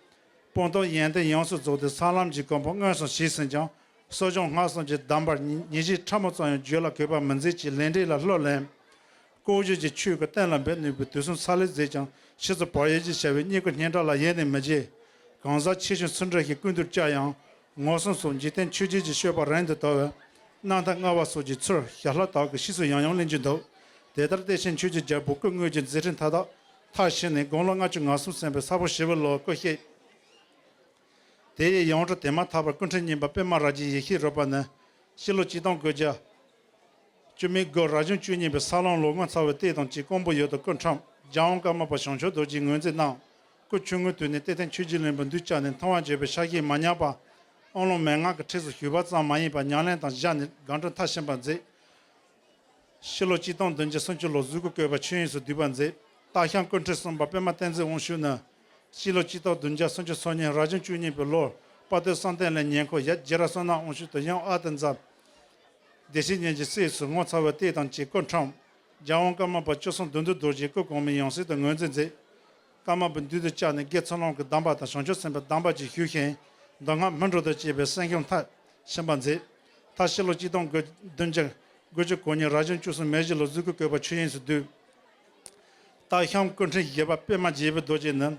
སྤངས་རྟོགས་ཡོན་ཏན་ཡོངས་སུ་རྫོགས་ཏེ་ས་ལམ་གྱི་གོ་འཕང་མངོན་སུམ་བྱས་ཟིན་ཀྱང་། གསོ་སྦྱོང་སྔགས་གསུམ་གྱི་གདམས་པར་ཉིན་བཞིན་ཕྲ་མོ་ཙམ་ཡང་བརྗོད་ལ་གུས་པ་མི་མཛད་ཅིང་ལས་འབྲས་ལ་བློ་ལེན། ལྐོག་གྱུར་གྱི་ཆོས་ཀྱི་གཏན་ལ་འབེབས་ནུས་པའི་དུས་གསུམ་ས་ལེར་མཛད་ཀྱང་ཕྱི་ཚུལ་བག་ཡོད་ཀྱི་བྱ་བས་རྙེད་བཀུར་སྙན་གྲགས་ལ་ཡེངས་ནས་མི་བརྗེད། གང་ཟག་ཆེ་ཆུང་སུ་འདྲ་ཞིག་སྐུ་མདུན་བཅར་ཡང་ངོ་སྲུང་སོགས་འཇིག་རྟེན་ཆོས་བརྒྱད་ཀྱི་སྤྱོད་པ་རིང་དུ་དོར་བས། རྣམ་ཐར་སྔ་བ་སོགས་ཀྱི་ཚུལ་ཞལ་ལྷག་དག་གི་ཕྱིས་སུ་ཡང་ཡང་གླེང་རྒྱུ་འདུག། དེ་ལྟར་གཏེར་ཆེན་ཆོས་ཀྱི་རྒྱལ་པོ་སྐུ་དངོས་ཀྱི་མཛད་འཕྲིན་མཐའ་དག་མཐར་ཕྱིན་ནས་དགུང་ལོ་ལྔ་བཅུ་ང་གསུམ་ཟིན་པའི་ས་ཕོ་བཞི་པའི་ལོར་སྐུ་གཤེགས། དེ་ཡི་ཡོངས་གྲགས་དེ་མ་ཐག་པར་སྐུ་ཕྲེང་གཉིས་པ་པདྨ་རཱ་གའི་ཡེ་ཤེས་རོལ་པ་ནི། སྤྱི་ལོ་ཆིག་སྟོང་དགུ་བརྒྱ་བཅུ་མེད་དགུ་རབ་བྱུང་བཅུ་གཉིས་པའི་ས་ལམ་ལོ་ངོ་མཚར་བའི་ལྟས་དང་བཅས་ཀོང་པོ་ཡུལ་དུ་སྐུ་འཁྲུངས། རྒྱལ་དབང་ཀརྨ་པ་བྱང་ཆུབ་རྡོ་རྗེས་ངོས་འཛིན་གནང་། སྐུ་ཆུང་ངུའི་དུས་ནས་གཏེར་སྟོན་ཆོས་རྗེ་ལེན་པའི་མདུན་བཅར་ནས་མཐོང་བ་བརྗོད་པའི་ཕྱག་རྒྱས་མ་ཉམས་པར། དབང་ལུང་མན་ངག་གི་ཁྲིད་སོགས་ཞུས་པ་ཙམ་མ་ཡིན་པར་ཉམས་ལེན་དང་སྦྱར་ནས་སྒོམ་སྒྲུབ་མཐར་ཕྱིན་པ་མཛད། ཕྱི་ལོ་གཅིག་སྟོང་བདུན་བརྒྱ་སུམ་ཅུ་ལོར་གཟུགས་སྐུ་བཀོད་པ་ཆོས་དབྱིངས་སུ་བསྡུས་པ་མཛད། སྟག་ཤམ་སྐུ་ཕྲེང་གསུམ་པ་པདྨ་བསྟན་འཛིན་དབང་ཕྱུག་ནི། ཕྱི་ལོ་གཅིག་སྟོང་བདུན་བརྒྱ་སུམ་ཅུ་སོ་གཉིས་རབ་བྱུང་བཅུ་གཉིས་པའི་ལོར་དཔལ་ལྡན་བསམ་གཏན་གླིང་ཉེ་འཁོར་ཡབ་རྗེ་ར་བསོད་ནམས་དབང་ཕྱུག་དང་ཡུམ་ཨ་ཏི་ཛ། བདེ་གཤེགས་ཉིད་ཀྱི་སྲས་སུ་ངོ་མཚར་བའི་ལྟས་དང་བཅས་སྐུ་འཁྲུངས། རྒྱལ་དབང་ཀརྨ་པ་བཅུ་གསུམ་བདུད་འདུལ་རྡོ་རྗེ་སྐུ་གོང་མའི་ཡང་སྲིད་དུ་ངོས་འཛིན་མཛད། ཀརྨ་པའི་མདུན་དུ་བཅར་ནས་དགེ་ཚུལ་སློང་གི་གདམས་པ་དང་བྱང་ཆུབ་སེམས་དཔའི་གདམས་པ་བཅས་ཞུས་ཤིང་། མདོ་སྔགས་སྨིན་གྲོལ་དང་བཅས་པའི་གསན་སྦྱོང་མཐར་ཕྱིན་པ་མཛད། མཐར་ཕྱི་ལོ་གཅིག་སྟོང་དགུ་བདུན་བརྒྱ་དགུ་བཅུ་གོ་གཉིས་རབ་བྱུང་བཅུ་གསུམ་མེ་བཞི་ལོར་གཟུགས་སྐུ་བཀོད་པ་ཆོས་དབྱིངས་སུ་བསྡུས། སྟག་ཤམ་སྐུ་ཕྲེང་བཞི་པ་པདྨ་རྒྱས་པའི་རྡོ་རྗེ་ནི།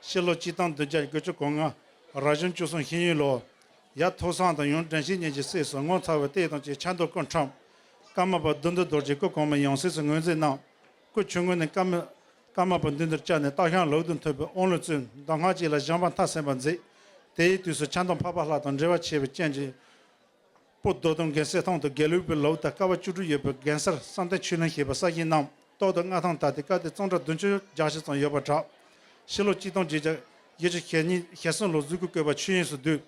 ཕྱི་ལོ་གཅིག་སྟོང་བདུན་བརྒྱ་དགུ་བཅུ་གོ་ལྔ་རབ་བྱུང་བཅུ་གསུམ་ཤིང་ཡོས་ལོར། ཡབ་ཐོག་བཟང་དང་ཡུམ་དྲན་ཤེས་ཉིད་ཀྱི་སྲས་སུ་ངོ་མཚར་བའི་ལྟས་དང་བཅས་ཕྱག་མདོག་སྐུ་འཁྲུངས། ཀརྨ་པ་བདུད་འདུལ་རྡོ་རྗེ་སྐུ་གོང་མའི་ཡང་སྲིད་སུ་ངོས་འཛིན་གནང་། སྐུ་ཆུང་ངུ་ནས་ཀརྨ་ཀརྨ་པ་མདུན་དུ་བཅར་ནས་སྟག་ཤམ་ལུགས་དང་མཐུན་པའི་དབང་ལུང་བཙུགས། མདོ་སྔགས་བཅས་ལ་སྦྱངས་པ་མཐར་ཕྱིན་པ་མཛད། དེའི་དུས་སུ་ཕྱག་མདོག་འཕགས་པ་ལྷ་དང་འབྲེལ་བ་ཆེ་བའི་རྐྱེན་གྱིས། པོ་རྡོ་དང་རྒན་གསེར་ཐང་དུ་དགེ་ལུགས་པའི་ལུགས་ལྟར་དཀའ་བ་བཅུ་དྲུག་ཡོད་པའི་རྒན་གསར་བསམ་གཏན་ཆོས་གླིང་ཞེས་པ་གསར་བཞེངས་གནང་། ཏོག་ཏུ་མངའ་ཐང་དར་ཏེ་སྐབས་དེར་གཙང་སྦྲ་བདུན་ཅུ་གྱ་བཞི་ཙམ་ཡོད་པ་གྲགས། ཕྱི་ལོ་གཅིག་སྟོང་བརྒྱད་བརྒྱ་བཞི་བཅུ་ཞེ་གཉིས་ཞེ་གསུམ་ལོར་གཟུགས་སྐུ་བཀོད་པ་ཆོས་དབྱིངས་སུ་བསྡུས།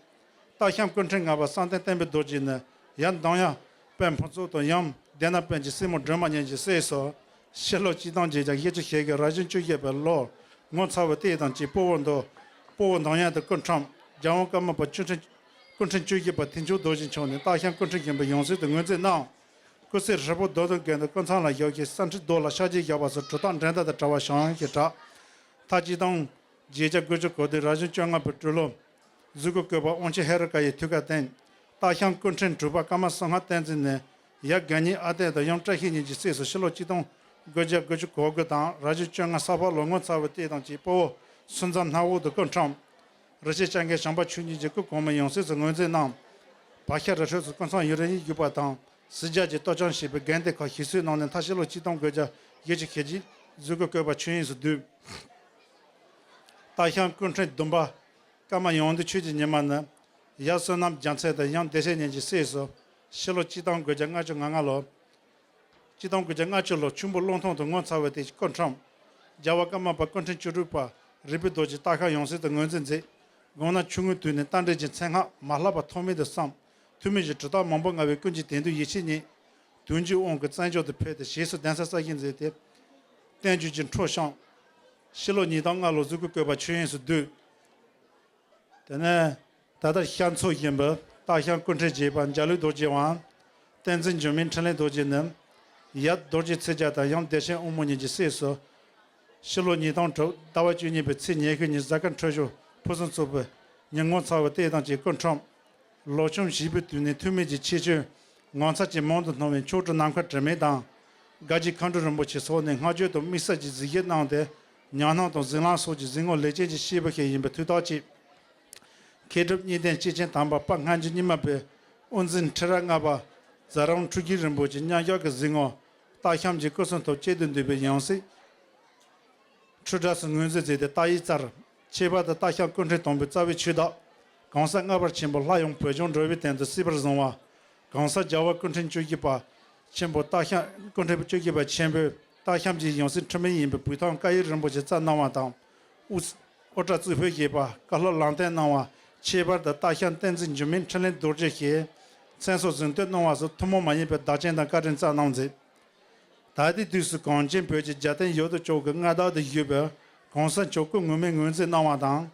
སྟག་ཤམ་སྐུ་ཕྲེང་ལྔ་པ་བསམ་གཏན་བསྟན་པའི་རྡོ་རྗེ་ནི་ཡབ་འདོམ་ཡངས་དཔལ་ཕུན་ཚོགས་དང་ཡུམ་སྡེ་ནང་དཔོན་གྱི་སྲས་མོ་སྒྲོལ་མ་ཉིད་ཀྱི་སྲས་སུ། ཕྱི་ལོ་གཅིག་སྟོང་བརྒྱད་བརྒྱ་བཞི་བཅུ་ཞེ་དགུ་རབ་བྱུང་བཅུ་བཞི་པའི་ལོར་ངོ་མཚར་བའི་ལྟས་དང་བཅས་དཔའ་བོ་འདོམ་དཔའ་བོ་འདོམ་ཡངས་དུ་སྐུ་འཁྲུངས། རྒྱལ་དབང་ཀརྨ་པ་སྐུ་ཕྲེང་སྐུ་ཕྲེང་བཅུ་བཞི་པ་མཐིང་ཆུང་རྡོ་རྗེ་མཆོག་ནས་སྟག་ཤམ་སྐུ་ཕྲེང་བཞི་པའི་ཡང་སྲིད་དུ་ངོས་འཛིན་གནང་། སྐུ་སྲས་ཧྲིལ་པོ་རྡོ་དང་རྒན་དུ་སྐུ་མཚམས་ལ་བཞུགས་ཤིང་ས་ཁྲི་རྡོ་ལ་ཕྱག་རྗེས་བཞག་པ་སོགས་གྲུབ་རྟགས་འགྲན་ཟླ་དང་བྲལ་བ་བྱུང་ཞེས་གྲགས། མཐར་གཅིག་སྟོང་བརྒྱད་བརྒྱ་དགུ་བཅུ་གོ་བདུན་རབ་བྱུང་བཅོ་ལྔ་པའི་སྦྲུལ་ལོར། གཟུགས་སྐུ་བཀོད་པ་དབང་ཕྱུག་ཧེ་རུ་ཀ་ཡི་ཐུགས་ཀར་བརྟེན། སྟག་ཤམ་སྐུ་ཕྲེང་དྲུག་པ་ཀརྨ་གསང་སྔགས་བསྟན་འཛིན་ནས་ཡབ་དགེ་བསྙེན་ཨ་ཏི་དང་ཡུམ་བཀྲ་ཤིས་ཉིད་ཀྱི་སྲས་སུ་ཕྱི་ལོ་གཅིག་སྟོང་དགུ་བརྒྱ་དགུ་བཅུ་གོ་དགུ་དང་རབ་བྱུང་བཅོ་ལྔ་ས་ཕག་ལོར་ངོ་མཚར་བའི་ལྟས་དང་བཅས་དཔའ་བོ་སུམ་མཚམས་སྣ་འོག་ཏུ་སྐུ་འཁྲུངས། རི་ཆེན་སྐྱབས་མགོན་བྱམས་པ་ཆོས་ཉིད་ཀྱི་སྐུ་གོང་མའི་ཡང་སྲིད་སུ་ངོས་འཛིན་གནང་། བག་ཤ་རི་ཁྲོད་སུ་སྐུ་མཚམས་ཡུན་རིང་བཞུགས་པ་དང་གཟི་རྒྱལ་གྱི་གཏོར་སྐྱོན་ཞེས་པའི་དགོན་སྡེ་ཁག་ཞིག་གསོས་གནང་ནས་མཐར་ཕྱི་ལོ་གཅིག་སྟོང་དགུ་བརྒྱ་བཞི་བཅུ་ཞེ་གཅིག་གཟུགས་སྐུ་བཀོད་པ་ཆོས་དབྱིངས་སུ་བསྡུས། སྟག་ཤམ་སྐུ་ཕྲེང་བདུན་པ་ཀརྨ་ཡོན་ཏན་ཆོས་ཀྱི་ཉི་མ་ནི། ཡབ་བསོད་ནམས་རྒྱལ་མཚན་དང་ཡུམ་བདེ་གཤེགས་ཉིད་ཀྱི་སྲས་སུ། ཕྱི་ལོ་གཅིག་སྟོང་དགུ་བརྒྱ་ལྔ་བཅུ་ང་ལྔ་ལོར། གཅིག་སྟོང་དགུ་བརྒྱ་ལྔ་བཅུ་ལོར་ཆུ་འབུ་གླང་ཐང་དུ་ངོ་མཚར་བའི་ལྟས་ཀྱིས་སྐུ་འཁྲུངས། རྒྱལ་བ་ཀརྨ་པ་སྐུ་ཕྲེང་བཅུ་དྲུག་པ་རིག་པའི་རྡོ་རྗེས་སྟག་ཤམ་ཡང་སྲིད་དུ་ངོས་འཛིན་མཛད། དགོངས་ན་ཆུང་ངུའི་དུས་ནས་རྟ་མགྲིན་གྱི་མཚན་སྔགས་མ་བསླབ་པར་ཐོགས་མེད་དུ་བསམ། ཐུན་མིན་གྱི་གྲུབ་རྟགས་མང་པོ་མངའ་བའི་ཀུན་གྱིས་དེང་དུས་ཡིད་ཆེས་རྙེད། དོན་གྱི་དབང་གིས་བཙན་བྱོལ་དུ་ཕེབས་ཏེ་ཞེས་སུ་གདན་ས་གསར་བཞེངས་མཛད་དེ། བསྟན་བཅོས་ཀྱི་འཕྲོ་བཤམས། ཕྱི་ལོ་ཉིས་སྟོང་ལྔ་ལོར་གཟུགས་སྐུ་བཀོད་པ་ཆོས་དབྱིངས་སུ་བསྡུས། དེ་ནས་ད་ལྟ་ཤར་ཕྱོགས་བཞིན་པའི་སྟག་ཤམ་སྐུ་ཕྲེང་བརྒྱད་པ་འཇའ་ལུས་རྡོ་རྗེའམ། བསྟན་འཛིན་འགྱུར་མེད་འཕྲིན་ལས་རྡོ་རྗེ་ནི། ཡབ་རྡོ་རྗེ་ཚེ་རྒྱལ་དང་ཡུམ་བདེ་ཆེན་དབང་མོ་ཉིད་ཀྱི་སྲས་སུ། ཕྱི་ལོ་ཉིས་སྟོང་དྲུག་ཟླ་བ་བཅུ་གཉིས་པའི་ཚེས་ཉི་ཤུ་ཉིན་གཟའ་སྐར་འཕྲོད་སྦྱོར་ཕུན་སུམ་ཚོགས་པའི་ཉིན་ངོ་མཚར་བའི་ལྟས་དང་བཅས་སྐུ་འཁྲུངས། ལོ་ཆུང་བྱིས་པའི་དུས་ནས་ཐུན་མིན་གྱི་ཁྱད་ཆོས་ངོ་མཚར་ཅན་མང་དུ་སྣང་བའི་མཆོག་སྤྲུལ་ནམ་མཁའ་དྲི་མེད་དང་། དགའ་བཞི་མཁའ་འགྲོ་རིན་པོ་ཆེ་སོགས་ནས་བསྔགས་བརྗོད་དང་དམིགས་བསལ་གྱི་གཟིགས་ཞིབ་གནང་སྟེ། ཉམས་སྣང་དང་གཟིགས་ལམ་སོགས་ཀྱི་གཟིགས་ངོར་ལེགས་བཅོས་ཀྱི་སྐྱེས་བུ་ཞིག་ཡིན་པའི་ཐུགས་ཐག་བཅད། མཁས་གྲུབ་གཉིས་ལྡན་སྐྱེས་ཆེན་དམ་པ་དཔལ་སྔ་འགྱུར་རྙིང་མ་པའི་དབུ་འཛིན་ཁྲི་རབས་ལྔ་པ་ཛ་རམ་འཕྲུལ་རྒྱལ་རིན་པོ་ཆེ་མཉམ་ཞུགས་ཀྱིས་གཟིགས་ངོར་སྟག་ཤམ་གྱི་སྐུ་གསུང་ཐུགས་གཅིག་ཏུ་འདུས་པའི་ཡང་སྲིད་འཕྲུལ་དྲགས་སུ་ངོས་འཛིན་མཛད་དེ་རྟགས་ཡིག་བསྩལ། ཁྱད་པར་དུ་སྟག་ཤམ་སྐུ་ཕྲེང་དང་པོའི་རྩ་བའི་ཆོས་བདག་གོང་ས་ལྔ་པ་ཆེན་པོ་སླར་ཡང་བོད་ལྗོངས་འགྲོ་བའི་དོན་དུ་གསོལ་བར་བཟུང་བ། གོང་ས་རྒྱལ་བ་སྐུ་ཕྲེང་བཅུ་བཞི་པ་ཆེན་པོ་སྟག་ཤམ་སྐུ་ཕྲེང་བཅུ་བཞི་པ་ཆེན་པོས་སྟག་ཤམ་གྱི་ཡང་སྲིད་འཁྲུལ་མེད་ཡིན་པའི་བོད་ཐང་བཀའ་ཡིག་རིན་པོ་ཆེ་བསྩལ་གནང་བ་དང་། དབུ་དབུ་སྐྲ་གཙུག་ཕུད་བཞེས་པ་བཀའ་སློབ་ལམ་སྟོན་གནང་བ། ཁྱད་པར་དུ་སྟག་ཤམ་བསྟན་འཛིན་འགྱུར་མེད་འཕྲིན་ལས་རྡོ་རྗེ་ཞེས་མཚན་སོགས་གཟེངས་བསྟོད་གནང་བ་སོགས་ཐུན་མོང་མ་ཡིན་པའི་བདག་རྐྱེན་དང་བཀའ་དྲིན་བསྩལ་གནང་མཛད། ད་ལྟའི་དུས་སུ་གངས་ཅན་བོད་ཀྱི་རྒྱལ་བསྟན་ཡུལ་དུ་ཕྱོགས་ཀྱི་མངའ་བདག་ཏུ་བཞུགས་པའི་གོང་ས་མཆོག་སྐུ་ངོ་མས་ངོས་འཛིན་གནང་བ་དང་།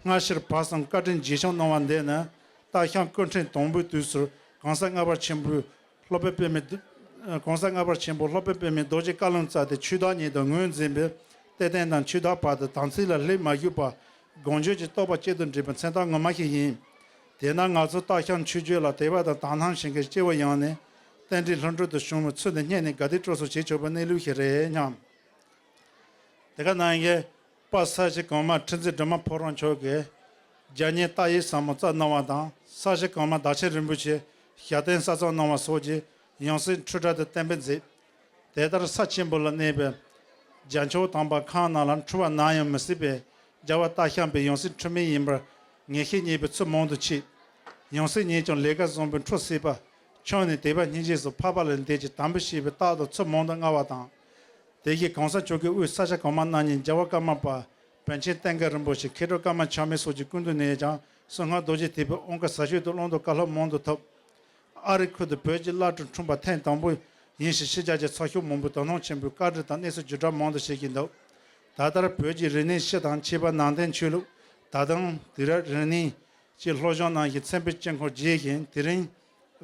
སྔ་ཕྱིར་བར་གསུམ་བཀའ་དྲིན་རྗེས་བྱང་གནང་བ་འདི་ནི་སྟག་ཤམ་སྐུ་ཕྲེང་དང་པོའི་དུས་སུ་གོང་ས་ལྔ་པ་ཆེན་པོའི་སློབ་དཔོན་པདྨའི་རྡོ་གོང་ས་ལྔ་པ་ཆེན་པོ་སློབ་དཔོན་པདྨའི་རྡོ་རྗེས་བཀའ་ལུང་བསྩལ་ཏེ་ཆོས་བདག་ཉིད་དུ་ངོས་འཛིན་པའི་གཏེར་སྟོན་དང་ཆོས་བདག་བར་དུ་དམ་ཚིག་ལ་སླེབས་མ་བཞུགས་པར་དགོངས་འགྱུར་གྱི་རྟོགས་པ་གཅིག་ཏུ་འདྲེས་པའི་མཚན་རྟགས་ངོ་མ་ཞིག་ཡིན། དེས་ན་ང་ཚོ་སྟག་ཤམ་མཆོད་བརྗོད་ལ་དད་པ་དང་དག་སྣང་བྱེད་མཁན་སྐྱེ་བོ་ཡོངས་ནས་རྟེན་འབྲེལ་ལྷུན་གྲུབ་ཏུ་བྱུང་བའི་ཚུལ་དུ་བསྙེན་ནས་དགའ་དད་སྤྲོ་ཚོགས་བྱེད་ཆོག་པའི་གནས་ལུགས་ཤིག་རེད་སྙམ། དེ་ག་ནང་བཞིན་དཔལ་ས་སྐྱ་གོང་མ་ཁྲི་འཛིན་སྒྲོལ་མ་ཕོ་བྲང་མཆོག་གིས་རྒྱ་སྙན་རྟགས་ཡིག་ཟབ་མོ་བསྩལ་གནང་བ་དང་ས་སྐྱ་གོང་མ་བདག་ཆེན་རིན་པོ་ཆེས་ཞལ་འདོན་གསར་རྩོམ་གནང་བ་སོགས་ཀྱིས་ཡང་སྲིད་འཕྲུལ་དྲགས་དུ་གཏན་འབེབས་མཛད། དེ་ལྟར་ས་ཆེན་པོ་ལ་གནས་པའི་རྒྱལ་མཆོག་དམ་པ་ཁམས་ནང་ལ་འཁྲུལ་བ་ནམ་ཡང་མི་སྲིད་པས་རྒྱལ་བ་སྟག་ཤམ་པའི་ཡང་སྲིད་འཁྲུལ་མེད་ཡིན་པར་ངེས་ཤེས་རྙེད་པའི་ཚུལ་མང་དུ་མཆིས། ཡང་སྲིད་རྙེད་ཀྱང་ལས་ཀ་བཟང་པོས་འཁྲུལ་སྲིད་པ། ཆུང་ནས་དད་པ་སྙིང་རྗེ་སོགས་འཕགས་པ་ལས་འདས་ཀྱི་དམ་པའི་བཤེས་པའི་རྟགས་དང་ཚུལ་མང་དུ་མངའ་བ་དང་། དེ་བཞིན་གོང་ས་མཆོག་གི་དབུས་ས་སྐྱ་གོང་མ་རྣམ་གཉིས་རྒྱལ་བ་ཀརྨ་པ་ པཎ་ཆེན་བསྟན་དགའ་རིན་པོ་ཆེ། མཁས་གྲུབ་ཀརྨ་ཆགས་མེད་སོགས་ཀྱི་སྐུ་མདུན་ནས་ཀྱང་། སྲིད་སྔོན་རྡོ་རྗེ་ཐེག་པའི་དབང་བཀའ་ཟབ་ཤོས་དང་། ཀློང་རྡོལ་བཀའ་སློབ་མང་དུ་ཐོབ། ཨ་རི་ཁུལ་དུ་བོད་ཀྱི་བླ་སྤྲུལ་འཁྲུངས་པ་ཐེངས་དང་པོ་ཡིན་ཞིང་། ཕྱི་རྒྱལ་གྱི་ཚོགས་ཞུགས་མང་པོས་དོ་སྣང་ཆེན་པོས་བཀའ་འདྲི་དང་གནས་ཚུལ་བརྒྱུད་བསྒྲགས་མང་དུ་བྱེད་ཀྱིན་འདུག། ད་ལྟར་བོད་ཀྱི་རིག་གནས་སྤྱི་དང་། ཁྱད་པར་ནང་བསྟན་ཆོས་ལུགས། ད་དུང་དུས་རབས་རིག་གནས་ཀྱི་སློབ་སྦྱོང་གནང་བཞིན། མཚན་དཔེ་དཀྱིལ་འཁོར་རྒྱས་ཤིང་། དེ་རིང་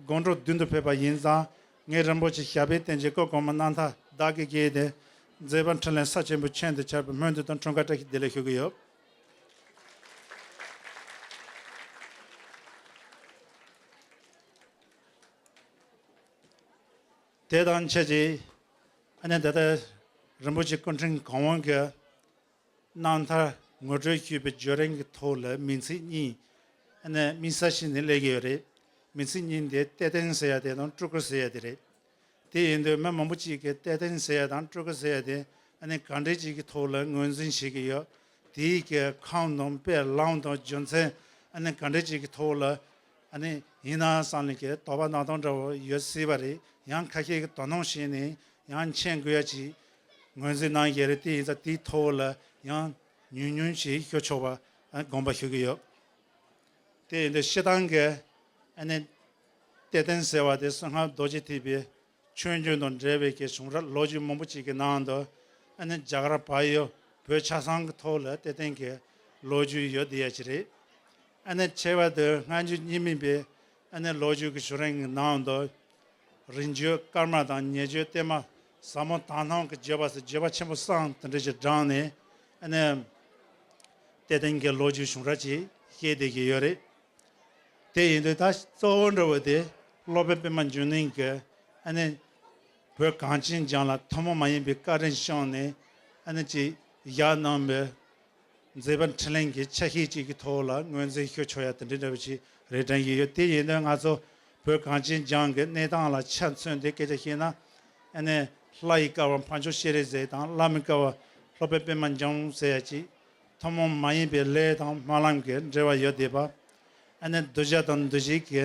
དགོང་དྲོ་མདུན་དུ་ཕེབས་པ་ཡིན་ཙང་། ངས་རིན་པོ་ཆེ་ཞབས་པད་བརྟན་ཅིང་སྐུ་གོང་མའི་རྣམ་ཐར་བདག་གིས་བརྒྱུད་དེ། མཛད་པ་འཕྲིན་ལས་ས་ཆེན་པོའི་ཁྱོན་དུ་ཁྱབ་པའི་སྨོན་འདུན་དང་འཁྲུངས་སྐར་བཀྲ་ཤིས་བདེ་ལེགས་ཞུ་གི་ཡོད། དེ་དང་ཆབས་ཅིག། ཨ་ནི་ད་ལྟ་རིན་པོ་ཆེ་སྐུ་ཕྲེང་གོང་འོག་གི་རྣམ་ཐར་ངོ་སྤྲོད་ཞུས་པའི་བརྒྱུད་རིམ་གྱི་ཐོག་ལ་མིང་ཚིག་གཉིས། ཨ་ནི་དམིགས་བསལ་བྱས་ནས་སླེབས་ཀྱི་ཡོད་རེད། མིང་ཚིག་གཉིས་འདི་གཏེར་སྟོན་ཟེར་ཡ་དེ་དང་སྤྲུལ་སྐུ་ཟེར་ཡ་དེ་རེད། དེ་ཡིན་དུས་མི་མང་པོ་ཅིག་གིས་གཏེར་སྟོན་ཟེར་ཡ་དང་སྤྲུལ་སྐུ་ཟེར་ཡ་དེ་ཨ་ནི་ག་འདྲ་ཅིག་གི་ཐོག་ལ་ངོས་འཛིན་བྱེད་ཀྱི་ཡོད། དེའི་གི་ཁུངས་དང་དཔེ་ལམ་དང་རྒྱུ་མཚན། ཨ་ནི་ག་འདྲ་ཅིག་གི་ཐོག་ལ་ཨ་ནི་ཡིན་ན་བསམ་ནས་གི་དོགས་པ་སྣ་ཚོགས་འདྲ་བོ་ཡོད་སྲིད་པ་རེད། ཡང་ཁ་ཤས་ཀྱིས་དོ་སྣང་བྱས་ནས་ཡང་མཁྱེན་དགོས་ཡ་ཅིག་ངོས་འཛིན་གནང་གི་རེད། དེ་ཡིན་ཙང་དེའི་ཐོག་ལ་ཡང་ཉུང་ཉུང་ཞིག་ཞུ་ཆོག་པ་དགོངས་པ་ཞུ་གི་ཡོད། དེ་ཡིན་དུས་སྤྱིར་བཏང་གི་ཨ་ནི་གཏེར་སྟོན་ཟེར་བ་དེ་སྲིད་སྔོན་རྡོ་རྗེ་ཐེག་པའི་ཆོས་འབྱུང་དང་འབྲེལ་བའི་གི་བྱུང་རབས་ལོ་རྒྱུས་མང་པོ་ཅིག་གི་ནང་དུ། ཨ་ནི་རྒྱ་གར་བལ་ཡུལ་བོད་ཆ་ཚང་གི་ཐོག་ལ་གཏེར་སྟོན་གྱི་ལོ་རྒྱུས་ཡོད་བསྡད་ཡ་ཅིག་རེད། ཨ་ནི་ཆེ་བ་དེ་སྔ་འགྱུར་རྙིང་མའི་པའི་ཨ་ནི་ལོ་རྒྱུས་ཀྱི་བྱུང་རིམ་གྱི་ནང་དུ། རིང་བརྒྱུད་ཀརྨ་དང་ཉེ་བརྒྱུད་བརྟན་མ་ཟབ་མོ་དག་སྣང་གི་བརྒྱུད་པ་ཟེར་བརྒྱུད་པ་ཆེན་པོ་གསུམ་དེ་འདྲ་ཞིག་བགྲངས་ནས། ཨ་ནི་གཏེར་སྟོན་གྱི་ལོ་རྒྱུས་བྱུང་རབས་ཅིག་བཤད་བསྡད་ཀྱི་ཡོད་རེད། དེ་ཡིན་དུས་ད་གཙོ་བོ་འདྲ་བོ་དེ་སློབ་དཔོན་པད་མ་འབྱུང་གནས་ཀྱིས་ཨ་ནི་བོད་གངས་ཅན་ལྗོངས་ལ་ཐུན་མོང་མ་ཡིན་པའི་བཀའ་དྲིན་བསྐྱངས་ནས། ཨ་ནི་ཅིག་བཞག་གནང་བའི་མཛད་པ་འཕྲིན་ལས་ཀྱི་ཆ་ཤས་ཅིག་གི་ཐོག་ལ་ངོས་འཛིན་ཞུ་ཆོག་ཡ་དེ་འདྲ་འདྲ་བོ་ཅིག་རེད་དྲན་གྱི་ཡོད། དེ་ཡིན་དུས་ང་ཚོ་བོད་གངས་ཅན་ལྗོངས་ཀྱི་གནས་སྟངས་ལ་ཆ་མཚོན་ཏེ་སྐད་ཆ་བཤད་ན། ཨ་ནི་ལྷ་ཡི་ཀ་བ་འཕགས་མཆོག་སྤྱན་རས་གཟིགས་དང་། ལྷ་མིའི་ཀ་བ་སློབ་དཔོན་པད་མ་འབྱུང་ཟེར་ཡ་ཅིག། ཐུན་མོང་མ་ཡིན་པའི་ལས་དང་སྨོན་ལམ་གྱི་འབྲེལ་བ་ཡོད་བསྡད་པ། ཨ་ནི་གདུལ་བྱ་དང་འདུལ་བྱེད་ཀྱི་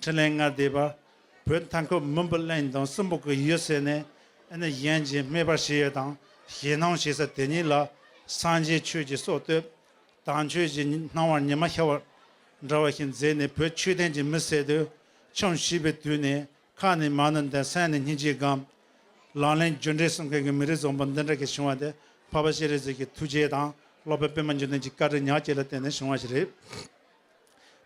འཕྲིན་ལས་མངའ་བསྡད་པ། བོད་མཐའ་འཁོབ་མུན་པའི་གླིང་དང་སྲིན་པོ་གི་ཡུལ་ཟེར་ནས། ཨ་ནི་གཞན་གྱིས་སྨད་པར་བྱེད་ཡུལ་དང་ཞེད་སྣང་བྱེད་ས་དེ་ཉིད་ལ། སངས་རྒྱས་ཆོས་ཀྱི་སྲོག་བཏོད། དམ་ཆོས་ཀྱི་སྣང་བ་ཉི་མ་ཤར་བ་འདྲ་བ་ཞིག་མཛད་ནས། བོད་ཆོས་ལྡན་གྱི་མི་སེར་དུ་ཆོམ་ཞིག་པའི་དུས་ནས། ཁ་ནས་མ་ཎི་འདོན། སེམས་ནས་སྙིང་རྗེ་སྒོམ། ལག་ལེན་རྒྱུ་འབྲས་གསུམ་ཀའི་གི་མི་རིགས་བཟང་པོ་འདི་འདྲ་གི་བྱུང་བ་དེ་འཕགས་པ་སྤྱན་རས་གཟིགས་ཀྱི་ཐུགས་རྗེ་དང་། སློབ་དཔོན་པད་མ་འབྱུང་གནས་ཀྱི་བཀའ་དྲིན་ཉག་གཅིག་ལ་བརྟེན་ནས་བྱུང་བ་ཞིག་རེད།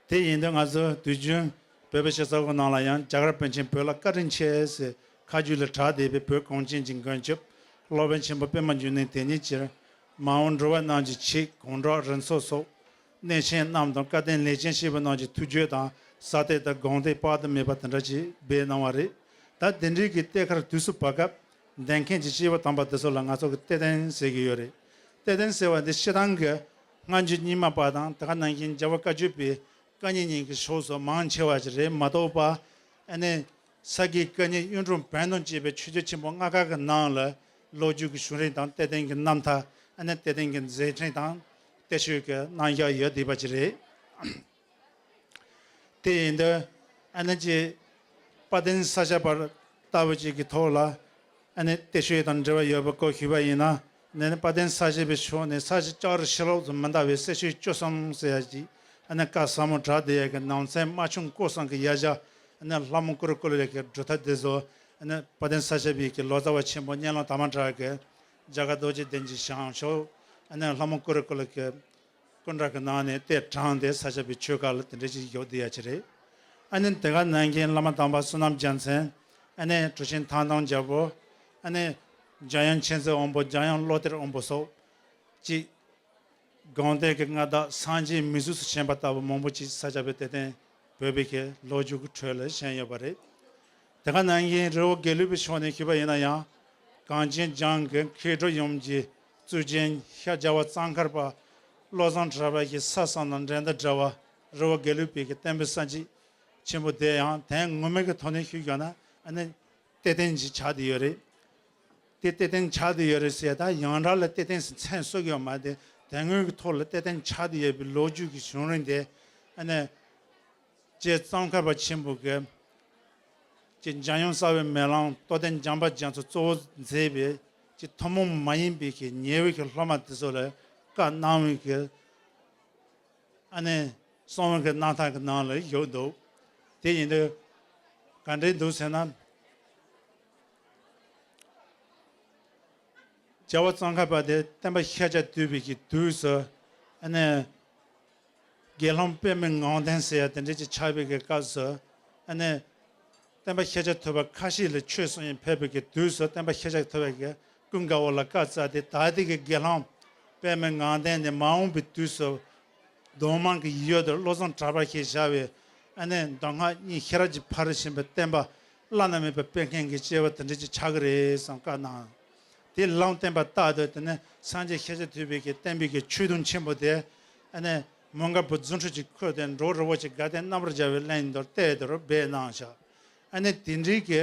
དེ་ཡིན་དུས་ང་ཚོ་དུས་རྒྱུན་བོད་པའི་སྤྱི་ཚོགས་ཀྱི་ནང་ལ་ཡང་རྒྱ་གར་པཎ་ཆེན་བོད་ལ་བཀའ་དྲིན་ཆེ་ཟེར་ཁ་རྒྱུན་ལ་གྲགས་བསྡད་པའི་བོད་གངས་ཅན་གྱི་མགོན་སྐྱབས་སློབ་དཔོན་ཆེན་པོ་པད་མ་འབྱུང་གནས་དེ་ཉིད་ཀྱིས། མ་འོངས་འགྲོ་བ་རྣམས་ཀྱི་ཆེད་གང་དྲག་རིན་ཚོགས་སོགས། གནས་ཆེན་རྣམས་དང་བཀའ་བསྟན་ལས་ཅན་བྱེད་པ་རྣམས་ཀྱི་ཐུགས་རྒྱུད་དང་ས་གཏེར་དང་དགོངས་གཏེར་དཔག་ཏུ་མེད་པ་དེ་འདྲ་ཅིག་སྦས་གནང་བ་རེད། ད་དེ་འདྲའི་གི་གཏེར་ཁ་དུས་སུ་བབ་སྐབས་འདོན་མཁན་གྱི་སྐྱེས་བུ་དམ་པ་དེ་ཚོ་ལ་ང་ཚོ་གི་གཏེར་སྟོན་ཟེར་གྱི་ཡོད་རེད། གཏེར་སྟོན་ཟེར་བ་འདི་སྤྱིར་བཏང་གི་སྔ་འགྱུར་རྙིང་མ་པ་དང་། དེ་ག་ནང་བཞིན་རྒྱལ་བ་བཀའ་བརྒྱུད་པའི་བཀའ་རྙིང་གཉིས་ཀྱི་ཕྱོགས་སུ་མང་ཆེ་བ་ཞིག་རེད་མ་གཏོགས་པ། ཨ་ནི་ས་དགེ་བཀའ་རྙིང་གཡུང་དྲུང་བོན་དང་བཅས་པའི་ཆོས་བརྒྱུད་ཆེན་པོ་ལྔ་ཀ་གི་ནང་ལ་ལོ་རྒྱུས་ཀྱི་བྱུང་རིམ་དང་། གཏེར་སྟོན་གྱི་རྣམ་ཐར། ཨ་ནི་གཏེར་སྟོན་གྱི་མཛད་འཕྲིན་དང་གཏེར་ཆོས་ཀྱི་རྣམ་གཞག་ཡོད་བསྡད་པ་ཅིག་རེད། དེ་ཡིན་དུས་ཨ་ནི་ཅིག་དཔལ་ལྡན་ས་སྐྱ་པ་ལྟ་བུ་ཅིག་གི་ཐོག་ལ། ཨ་ནི་གཏེར་ཆོས་དང་འབྲེལ་བ་ཡོད་པའི་སྐོར་ཞུས་པ་ཡིན་ན། ཨ་ནི་དཔལ་ལྡན་ས་སྐྱ་པའི་ཕྱོགས་ནས་ས་སྐྱ་ལྕགས་རི་ཕྱི་ལོགས་སུ་མི་འདའ་བའི་གསེར་ཆོས་བཅུ་གསུམ་ཟེར་ཡ་ཅིག། ཨ་ནི་བཀའ་ཟབ་མོ་གྲགས་བསྡད་ཡ་གི་ནང་ཚན་རྨ་ཆུང་ཀོ་ཟངས་ཀྱི་ཡ་གྱལ། ཨ་ནི་ལྷ་མོ་ཀུ་རུ་ཀུ་ལུ་ལེ་གི་སྒྲུབ་ཐབས་དེ་ཚོ། ཨ་ནི་དཔལ་ལྡན་ས་སྐྱ་པའི་གི་ལོ་ཙཱ་བ་ཆེན་པོ་གཉན་ལམ་དར་མ་གྲགས་ཀྱིས་རྒྱ་གར་རྡོ་རྗེ་གདན་གྱི་བྱང་ཕྱོགས། ཨ་ནི་ལྷ་མོ་ཀུ་རུ་ཀུ་ལུ་གི་སྐུ་འདྲ་གི་ནང་ནས་གཏེར་དྲངས་ཏེ་ས་སྐྱ་པའི་ཆོས་ཁ་ལ་དེ་འདྲ་ཅིག་ཡོད་བསྡད་ཡ་ཅིག་རེད། ཨ་ནི་དེ་ག་ནང་བཞིན་བླ་མ་དམ་པ་བསོད་ནམས་རྒྱལ་མཚན། ཨ་ནི་གྲུབ་ཆེན་ཐང་སྟོང་རྒྱལ་པོ། ཨ་ནི་འཇམ་དབྱངས་མཁྱེན་བརྩེ་དབང་པོ། འཇམ་དབྱངས་བློ་གཏེར་དབང་པོ་སོགས་ཀྱིས་དགོངས་གཏེར་གྱི་མངའ་བདག་སངས་རྒྱས་མི་གཟུགས་སུ་བྱོན་པ་ལྟ་བུ་མང་པོ་ཅིག་ས་སྐྱ་པའི་གཏེར་སྟོན་བོད་པའི་གི་ལོ་རྒྱུས་ཀྱི་ཁྲོད་ལ་བཞེངས་ཡོད་པ་རེད། དེ་ག་ནང་བཞིན་རི་བོ་དགེ་ལུགས་པའི་ཕྱོགས་ནས་ཞུས་པ་ཡིན་ན་ཡང་། གངས་ཅན་ལྗོངས་ཀྱི་མཁས་གྲུབ་ཡུམ་གྱི་གཙུག་རྒྱན་ཤར་རྒྱལ་བ་ཙོང་ཁ་པ་བློ་བཟང་གྲགས་པ་ཡི་ས་གསུམ་དང་འགྲན་ཟླ་བྲལ་བ། རི་བོ་དགེ་ལུགས་པའི་གི་བསྟན་པའི་གསར་བརྗེ་ཆེན་པོ་དེ་ཡང་དོན་ངོ་མའི་གི་ཐོག་ནས་ཞུས་ཡོད་ན། ཨ་ནི་གཏེར་སྟོན་ཅིག་ཆགས་བསྡད་ཡོད་རེད། དེ་གཏེར་སྟོན་ཆགས་བསྡད་ཡོད་རེད་ཟེར་ཡ་ད་ཡང་སྒྲ་ལ་གཏེར་སྟོན་ཟེར་མཚན་གསོལ་གྱི་ཡོད་མ་རེད་དེ། དོན་དངོས་ཀྱི་ཐོག་ལ་གཏེར་སྟོན་ཆགས་བསྡད་ཡོད་པའི་ལོ་རྒྱུས་ཀྱི་བྱུང་རིམ་དེ། ཨ་ནི་རྗེ་ཙོང་ཁ་པ་ཆེན་པོ་གིས་ཀྱི་འཇམ་དབྱངས་རྩ་བའི་སྨོན་ལམ། རྟོགས་ལྡན་བྱམས་པ་རྒྱ་མཚོ་གཙོ་བོ་མཛད་པའི་ཀྱི་ཐུན་མོང་མ་ཡིན་པའི་གི་ཉེ་བའི་གི་སློབ་མ་དེ་ཚོ་ལ་ བཀའ་གནང་བའི་གི་ཨ་ནི་གསང་བའི་གི་རྣམ་ཐར་གི་ནང་ལ་བཞུགས་འདུག་དེ་ཡིན་དུས་ག་འདྲས་འདུག་ཟེར་ན། རྒྱལ་བ་ཙོང་ཁ་པ་དེ་བསྟན་པ་ཤེས་བྱ་བཏུས་པའི་གི་དུས་སུ་ཨ་ནི་དགེ་སློང་པདྨའི་ངང་ལྡན་ཟེར་ཡ་དེ་འདྲས་ཅིག་ཆགས་པའི་གི་སྐབས་སུ་ཨ་ནི་བསྟན་པ་ཤེས་བྱ་ཐོས་པ་ཁ་ཤས་ལ་ཆོས་གསུང་ཡིན་ཕེབས་པའི་གི་དུས་སུ་བསྟན་པ་ཤེས་བྱ་ཐོས་པའི་གི་ཀུན་དགའ་བོ་ལ་བཀའ་སྩལ་ཏེ། ད་ལྟའི་གི་དགེ་སློང་པདྨའི་ངང་ལྡན་དེ་མ་འོངས་པའི་དུས་སུ་གདོང་དམར་གྱི་ཡུལ་དུ་བློ་བཟང་གྲགས་པ་ཞེས་བྱ་བའི་ཨ་ནི་མདོ་སྔགས་གཉིས་ཤེས་རབ་ཀྱི་ཕ་རོལ་ཕྱིན་པའི་བསྟན་པ་བླ་ན་མེད་པ་སྤེལ་མཁན་གྱི་སྐྱེས་བུ་དེ་འདྲ་ཅིག་ཆགས་ཀྱི་རེད་བསམ་བཀའ་གནང་། དེ་ལམ་བསྟན་པ་རྟག་ཏུ་དེ་ནས་སངས་རྒྱས་ཤེས་བྱ་ཐོས་པའི་གི་བསྟན་པའི་གི་ཆོས་དུང་ཆེན་པོ་དེ་ཨ་ནི་མོའུ་འགལ་བུ་རྫུ་འཕྲུལ་གྱི་ཁུར་དེ་འགྲོ་རི་བོ་ཆེ་དགའ་ལྡན་རྣམ་པར་རྒྱལ་བའི་གླིང་དུ་གཏེར་དུ་སྦས་གནང་བཞག་ཨ་ནི་དེ་འདྲའི་གི་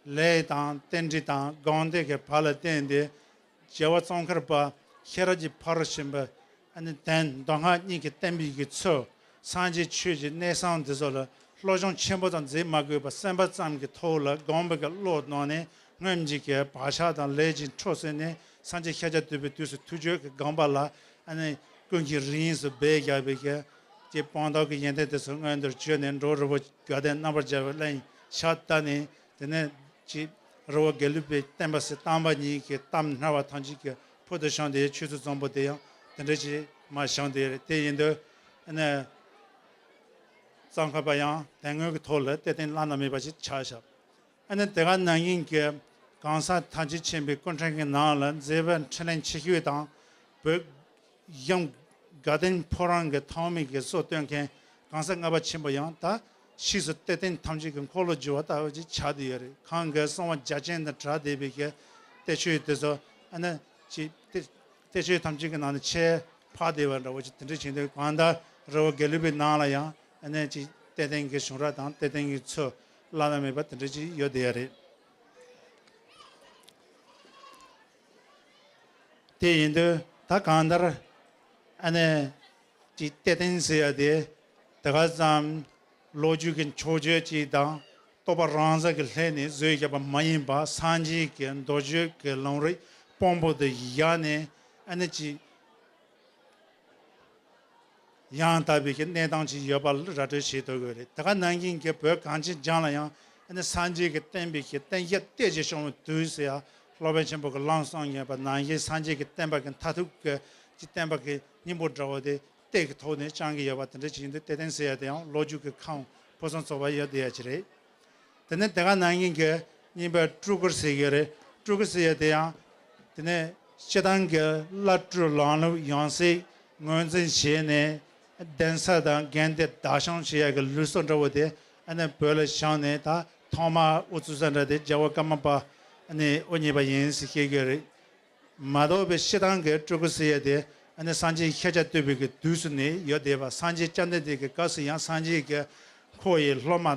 ལས་དང་རྟེན་འབྲེལ་དང་དགོངས་འདེབས་ཀྱི་བར་ལ་བརྟེན་ཏེ། རྒྱལ་བ་ཙོང་ཁ་པ་ཤེས་རབ་ཀྱི་ཕ་རོལ་ཕྱིན་པ་ཨ་ནི་དོན་མདོ་སྔགས་གཉིས་ཀྱི་བསྟན་པའི་གི་ཚུལ། སངས་རྒྱས་ཆོས་ཀྱི་གནས་བཟང་འདི་ཚོ་ལ་བློ་སྦྱོང་ཆེན་པོ་དང་རྫས་མ་དགོས་པར་སེམས་པ་ཙམ་གྱི་ཐོག་ལ་སྒོམ་པའི་གི་བློ་གཏོང་ནས་སྔོན་གྱི་གི་བག་ཆགས་དང་ལས་ཀྱི་འཕྲོ་ཟིན་ནས་སངས་རྒྱས་ཤཱཀྱ་ཐུབ་པའི་དུས་སུ་ཐུགས་རྒྱུད་ཀྱི་དགོངས་པ་ལ་ཨ་ནི་ཀུན་གྱིས་རིགས་དབྱིངས་སུ་སྦས་བཞག་པའི་གི་ཀྱི་སྤངས་རྟོགས་ཀྱི་ཡོན་ཏན་དེ་ཚོ་མངོན་དུ་གྱུར་ནས་འགྲོ་རི་བོ་དགའ་ལྡན་རྣམ་པར་རྒྱལ་བའི་གླིང་ཞབས་བལྟས་ནས། དེ་ནས་ཀྱི་རི་བོ་དགེ་ལུགས་པའི་བསྟན་པ་ཟེར་དམ་པ་ཉིད་ཀྱི་གཏམ་སྨྲ་བ་ཐམས་ཅད་ཀྱི་ཕུལ་དུ་བྱུང་དེ་ཆོས་ཚུལ་བཟང་པོ་དེ་ཡང་དེ་འདྲ་ཅིག་མར་བྱུང་དེ་རེད། དེ་ཡིན་དུས་ཨ་ནི་ཙོང་ཁ་པ་ཡང་དོན་དངོས་ཀྱི་ཐོག་ལ་གཏེར་སྟོན་བླ་ན་མེད་པ་ཞིག་ཆགས་བཞག་ཨ་ནི་དེ་ག་ནང་བཞིན་གྱི་གང་ཟག་ཐམས་ཅད་མཁྱེན་པའི་སྐུ་ཕྲེང་གི་ནང་ལ་མཛད་པ་འཕྲིན་ལས་ཆེ་ཤོས་དང་བོད་གཞུང་དགའ་ལྡན་ཕོ་བྲང་གི་ཐོག་མའི་གི་སྲོལ་གཏོད་མཁན་གང་ཟག་ལྔ་པ་ཆེན་པོ་ཡང་ད་ཕྱིས་སུ་གཏེར་སྟོན་ཐམས་ཅད་ཀྱི་འཁོར་ལོ་བསྒྱུར་བ་ལྟ་བུ་ཅིག་ཆགས་བསྡད་ཡོད་རེད། གང་གི་གསང་བ་རྒྱ་ཆེན་དང་གྲགས་བསྡད་པའི་གི་གཏེར་ཆོས་དེ་ཚོ་ཨ་ནི་ཅིག་གཏེར་གཏེར་ཆོས་ཐམས་ཅད་ཀྱི་ནང་ནས་ཆེས་འཕགས་བསྡད་པ་འདྲ་བོ་ཅིག་དེ་འདྲ་བྱས་འདུག་གང་ལྟར་རི་བོ་དགེ་ལུགས་པའི་ནང་ལ་ཡང་ཨ་ནི་ཅིག་གཏེར་སྟོན་གྱི་བྱུང་རབས་དང་གཏེར་སྟོན་གྱི་ཚུལ་བླ་ན་མེད་པ་དེ་འདྲ་ཅིག་ཡོད་བསྡད་ཡོད་རེད། དེ་ཡིན་དུས་ད་གང་ལྟར་ཨ་ནི་ཅིག་གཏེར་སྟོན་ཟེར་ཡ་དེ་དེ་ག་ཙམ་ལོ་རྒྱུས་ཀྱི་འཁྱོག་བརྗོད་ཅིག་དང་རྟོགས་པ་རང་ས་གི་ལྷད་ནས་བཟོས་བཞག་པ་མ་ཡིན་པ། སངས་རྒྱས་ཀྱི་མདོ་རྒྱུད་ཀྱི་ལམ་རིམ་དཔང་པོ་དེ་བཞག་ནས་ཨ་ནི་ཅིག་ཡང་དག་པའི་གི་གནས་སྟངས་ཅིག་ཡོད་པ་ལ་ར་སྤྲོད་བྱེད་ཐུབ་དགོས་རེད། དེ་ག་ནང་བཞིན་གྱི་བོད་གངས་ཅན་ལྗོངས་ལ་ཡང་ཨ་ནི་སངས་རྒྱས་ཀྱི་བསྟན་པའི་གི་བསྟན་བཤིག་གཏེར་གྱིས་བྱུང་བའི་དུས་ཟེར་ཡ་སློབ་དཔོན་ཆེན་པོ་གི་ལམ་གསུངས་ཡོད་པ་ནང་བཞིན་སངས་རྒྱས་ཀྱི་བསྟན་པ་གི་མཐར་ཐུག་གི་ཅིག་བསྟན་པ་གི་སྙིང་པོ་འདྲ་བོ་དེ་གཏེར་གྱི་ཐོག་ནས་བཅང་གི་ཡོད་པ་དེ་འདྲ་ཅིག་ཡིན་དུས་གཏེར་སྟོན་ཟེར་ཡ་དེ་ཡང་ལོ་རྒྱུས་ཀྱི་ཁུངས་ཕུན་སུམ་ཚོགས་པ་ཡོད་བསྡད་ཡ་ཅིག་རེད། དེ་ནས་དེ་ག་ནང་བཞིན་གྱི་གཉིས་པའི་སྤྲུལ་སྐུ་ཟེར་གྱི་རེད། སྤྲུལ་སྐུ་ཟེར་ཡ་དེ་ཡང་དེ་ནས་སྤྱིར་བཏང་གི་བླ་སྤྲུལ་ལམ་ལུགས་ཡང་སྲིད་ངོས་འཛིན་བྱས་ནས་གདན་ས་དང་དགོན་སྡེ་བདག་སྐྱོང་བྱེད་ཡ་གི་ལུགས་སྲོལ་འདྲ་བོ་དེ་ཨ་ནི་བོད་ལ་བྱུང་ནས། ད་ཐོག་མར་དབུ་བཙུགས་ས་འདྲ་དེ་རྒྱལ་བ་ཀརྨ་པ་ཨ་ནི་དབུ་བརྙེས་པ་ཡིན་ཟེར་བཤད་ཀྱི་ཡོད་རེད། མ་གཏོགས་པའི་སྤྱིར་བཏང་གི་སྤྲུལ་སྐུ་ཟེར་ཡ་དེ་ཨ་ནི་སངས་རྒྱས་ཤཱཀྱ་ཐུབ་པའི་གི་དུས་སུ་ནས་ཡོད་བསྡད་པ། སངས་རྒྱས་བཅོམ་ལྡན་འདས་ཀྱི་སྐབས་སུ་ཡང་སངས་རྒྱས་ཀྱི་འཁོར་བའི་སློབ་མ་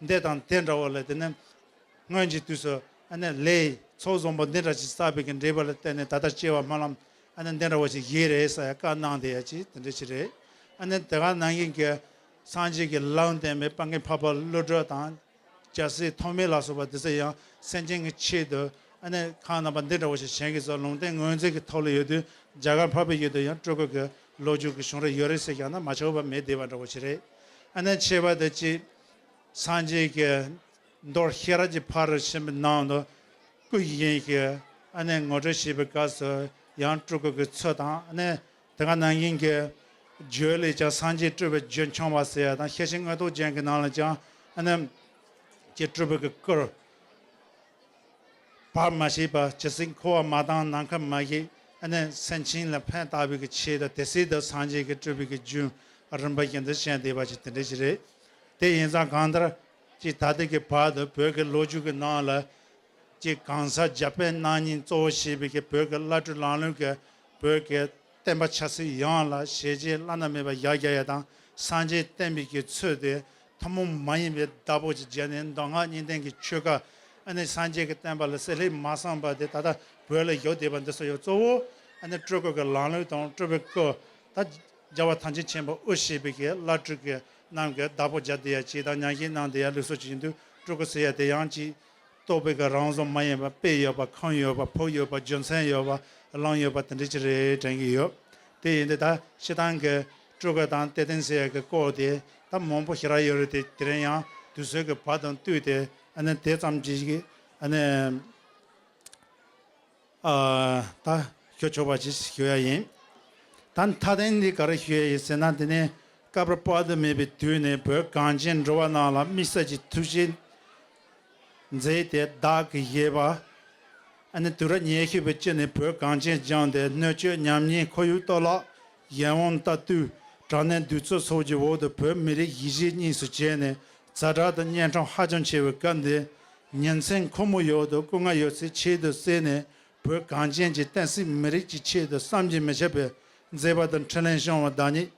འདི་དང་དེ་འདྲ་བོ་ལ་དེ་ནི་སྔོན་གྱི་དུས་སུ་ཨ་ནི་ལས་ཚོགས་བཟང་པོ་འདི་འདྲ་ཞིག་བསགས་པའི་གི་འབྲས་བུ་ལ་བརྟེན་ནས་ད་ལྟ་སྐྱེ་བ་སྨོན་ལམ་ཨ་ནི་འདི་འདྲ་བོ་ཞིག་བཞེས་རེད་ཟེར་ཡ་བཀའ་གནང་བསྡད་ཡ་ཅིག་དེ་འདྲ་ཞིག་རེད། ཨ་ནི་དེ་ག་ནང་བཞིན་གྱི་སངས་རྒྱས་ཀྱི་ལམ་བསྟན་པའི་དཔལ་མགོན་འཕགས་པ་ཀླུ་སྒྲུབ་དང་། རྒྱལ་སྲས་ཐོགས་མེད་ལ་སོགས་པ་དེ་ཚོ་ཡང་སེམས་ཅན་གྱི་ཆེད་དུ་ཨ་ནི་ཁམས་རྣམ་པ་འདི་འདྲ་བོ་ཞིག་གཞན་གྱིས་སོགས་ལུང་བསྟན་ངོས་འཛིན་གྱི་ཐོག་ལ་ཡོད་དུས། རྒྱ་གར་འཕགས་པའི་ཡུལ་དུ་ཡང་སྤྲུལ་སྐུ་གི་ལོ་རྒྱུས་ཀྱི་བྱུང་རབས་ཡོད་རེད་ཟེར་ཀྱང་ན་མ་ཆགས་པ་མེད་བསྡད་པ་འདྲ་བོ་ཞིག་རེད། ཨ་ནི་ཆེ་བ་དེ་ཅི། སངས་རྒྱས་ཀྱི་མདོ་ཤེས་རབ་ཀྱི་ཕ་རོལ་ཕྱིན་པའི་ནང་དུ་སྐུ་བཞེངས་ཀྱི་ཨ་ནི་ངོ་སྤྲོད་བྱེད་པའི་སྐབས་སུ་ཡང་སྤྲུལ་སྐུ་གི་ཚུལ་དང་། ཨ་ནི་དེ་ག་ནང་བཞིན་གྱི་རྒྱུད་ལས་ཀྱང་སངས་རྒྱས་སྤྲུལ་པའི་རྒྱུད་འཆང་བ་ཟེར་ཡ་དང་། ཤེར་ཕྱིན་མངོན་རྟོགས་རྒྱན་གྱི་ནང་ལ་ཀྱང་ཨ་ནི་ཀྱི་སྤྲུལ་པའི་གི་སྐུར་བར་མ་ཆད་པ་ཇི་སྲིད་འཁོར་བ་མ་དྭངས་ནམ་མཁའ་མ་བཞད། ཨ་ནི་སེམས་ཅན་ལ་ཕན་བཏགས་པའི་གི་ཆེད་དུ་དེ་སྲིད་དུ་སངས་རྒྱས་ཀྱི་སྤྲུལ་པའི་གི་རྒྱུན་རིམ་པ་བཞིན་དུ་བྱས་བསྡད་པ་ཅིག་དེ་འདྲ་ཞིག་རེད། དེ་ཡིན་ཙང་གང་ལྟར་ཅིག་ད་ལྟའི་གི་བར་དུ་བོད་ཀྱི་ལོ་རྒྱུས་ཀྱི་ནང་ལ། ཅིག་གང་ཟག་རྒྱ་དཔེ་རྣམ་གཉིས་གཙོ་བོ་བྱས་པའི་གི་བོད་ཀྱི་བླ་སྤྲུལ་ལམ་ལུགས་ཀྱི་བོད་ཀྱི་བསྟན་པ་ཆབ་སྲིད་ཡོངས་ལ་ཞལ་བཞེས་བླ་ན་མེད་པ་ཡར་རྒྱས་ཡ་དང་། སངས་རྒྱས་བསྟན་པའི་གི་ཚུལ་དེ་ཐུན་མོང་མ་ཡིན་པའི་བདག་པོ་ཅིག་བྱས་ནས་མདོ་སྔགས་གཉིས་ལྡན་གྱི་ཆོས་བཀའ། ཨ་ནི་སངས་རྒྱས་ཀྱི་བསྟན་པ་ལ་བསྲེ་ལྷད་མ་སོང་བ་དེ་ད་ལྟ་བོད་ལ་ཡོད་བསྡད་པ་འདི་ཚོ་ཡང་གཙོ་བོ་ཨ་ནི་སྤྲུལ་སྐུ་གི་ལམ་ལུགས་དང་སྤྲུལ་པའི་སྐུ། ད་རྒྱལ་བ་ཐམས་ཅད་མཁྱེན་པ་དབུ་བྱས་པའི་གི་བླ་སྤྲུལ་གྱི་རྣམས་ཀྱི་བདག་པོ་བྱས་བསྡད་ཡ་ཅིག་དང་། ཉམས་བཞེས་གནང་བསྡད་ཡ་ལུགས་སྲོལ་ཅིག་ཡིན་དུས། སྤྲུལ་སྐུ་ཟེར་ཡ་དེ་ཡང་ཅིག་རྟོགས་པའི་གི་རང་བཟོ་མ་ཡིན་པ། དཔེ་ཡོད་པ། ཁུངས་ཡོད་པ། ཕུགས་ཡོད་པ། རྒྱུ་མཚན་ཡོད་པ། ལམ་ཡོད་པ་དེ་འདྲ་ཅིག་རེད་དྲན་གྱི་ཡོད། དེ་ཡིན་དུས་ད་སྤྱིར་བཏང་གི་སྤྲུལ་སྐུ་དང་གཏེར་སྟོན་ཟེར་ཡག་གི་སྐོར་དེ་ད་མང་པོ་ཞེ་དྲག་ཡོད་རེད་དེ། དེ་རིང་ཡང་དུས་ཚོད་ཀྱི་བར་དང་བསྟུན་ཏེ་ཨ་ནི་དེ་ཙམ་གྱིས་ཨ་ནི། ཨ། ད་ཞུ་ཆོག་པ་ཅིག་ཞུ་ཡ་ཡིན། ད་མཐའ་དོན་འདི་ག་རེ་ཞུ་ཡ་ཡིན་ཟེར་ན། འདི་ནི་སྐབས་རེ་དཔག་ཏུ་མེད་པའི་དུས་ནས་བོད་གངས་ཅན་འགྲོ་བ་རྣམས་ལ་དམིགས་བསལ་གྱི་ཐུགས་རྗེ་མཛད་དེ་བདག་གི་བཞེད་པ། ཨ་ནི་དུས་རབས་ཉི་ཤུ་པའི་དཀྱིལ་ནས་བོད་གངས་ཅན་ལྗོངས་འདིར་སྣོད་བཅུད་ཉམས་ཉེས་ཁོར་ཡུག་གཏོར་བརླག་གཞན་དབང་ལྟ་དུས་དྲག་གནོན་གདུག་རྩུབ་སོགས་ཀྱི་འོག་ཏུ་བོད་མི་རིགས་གཞིས་བྱེས་གཉིས་སུ་གྱེས་ནས་ཛ་དྲག་ཏུ་གཉན་འཕྲང་ཧ་ཅང་ཆེ་བའི་སྐབས་འདིར། ཉིན་མཚན་ཁོ་མོ་ཡོད་དོ་སྐུ་ངལ་ཡོད་ཚད་ཆེད་དུ་བསྲེས་ནས་བོད་གངས་ཅན་གྱི་བསྟན་སྲིད་མི་རིགས་ཀྱི་ཆེད་དུ་བསམ་གྱིས་མི་ཁྱབ་པའི་མཛད་པ་དང་འཕྲིན་ལས་བསྐྱངས་པ་བདག་ཉིད་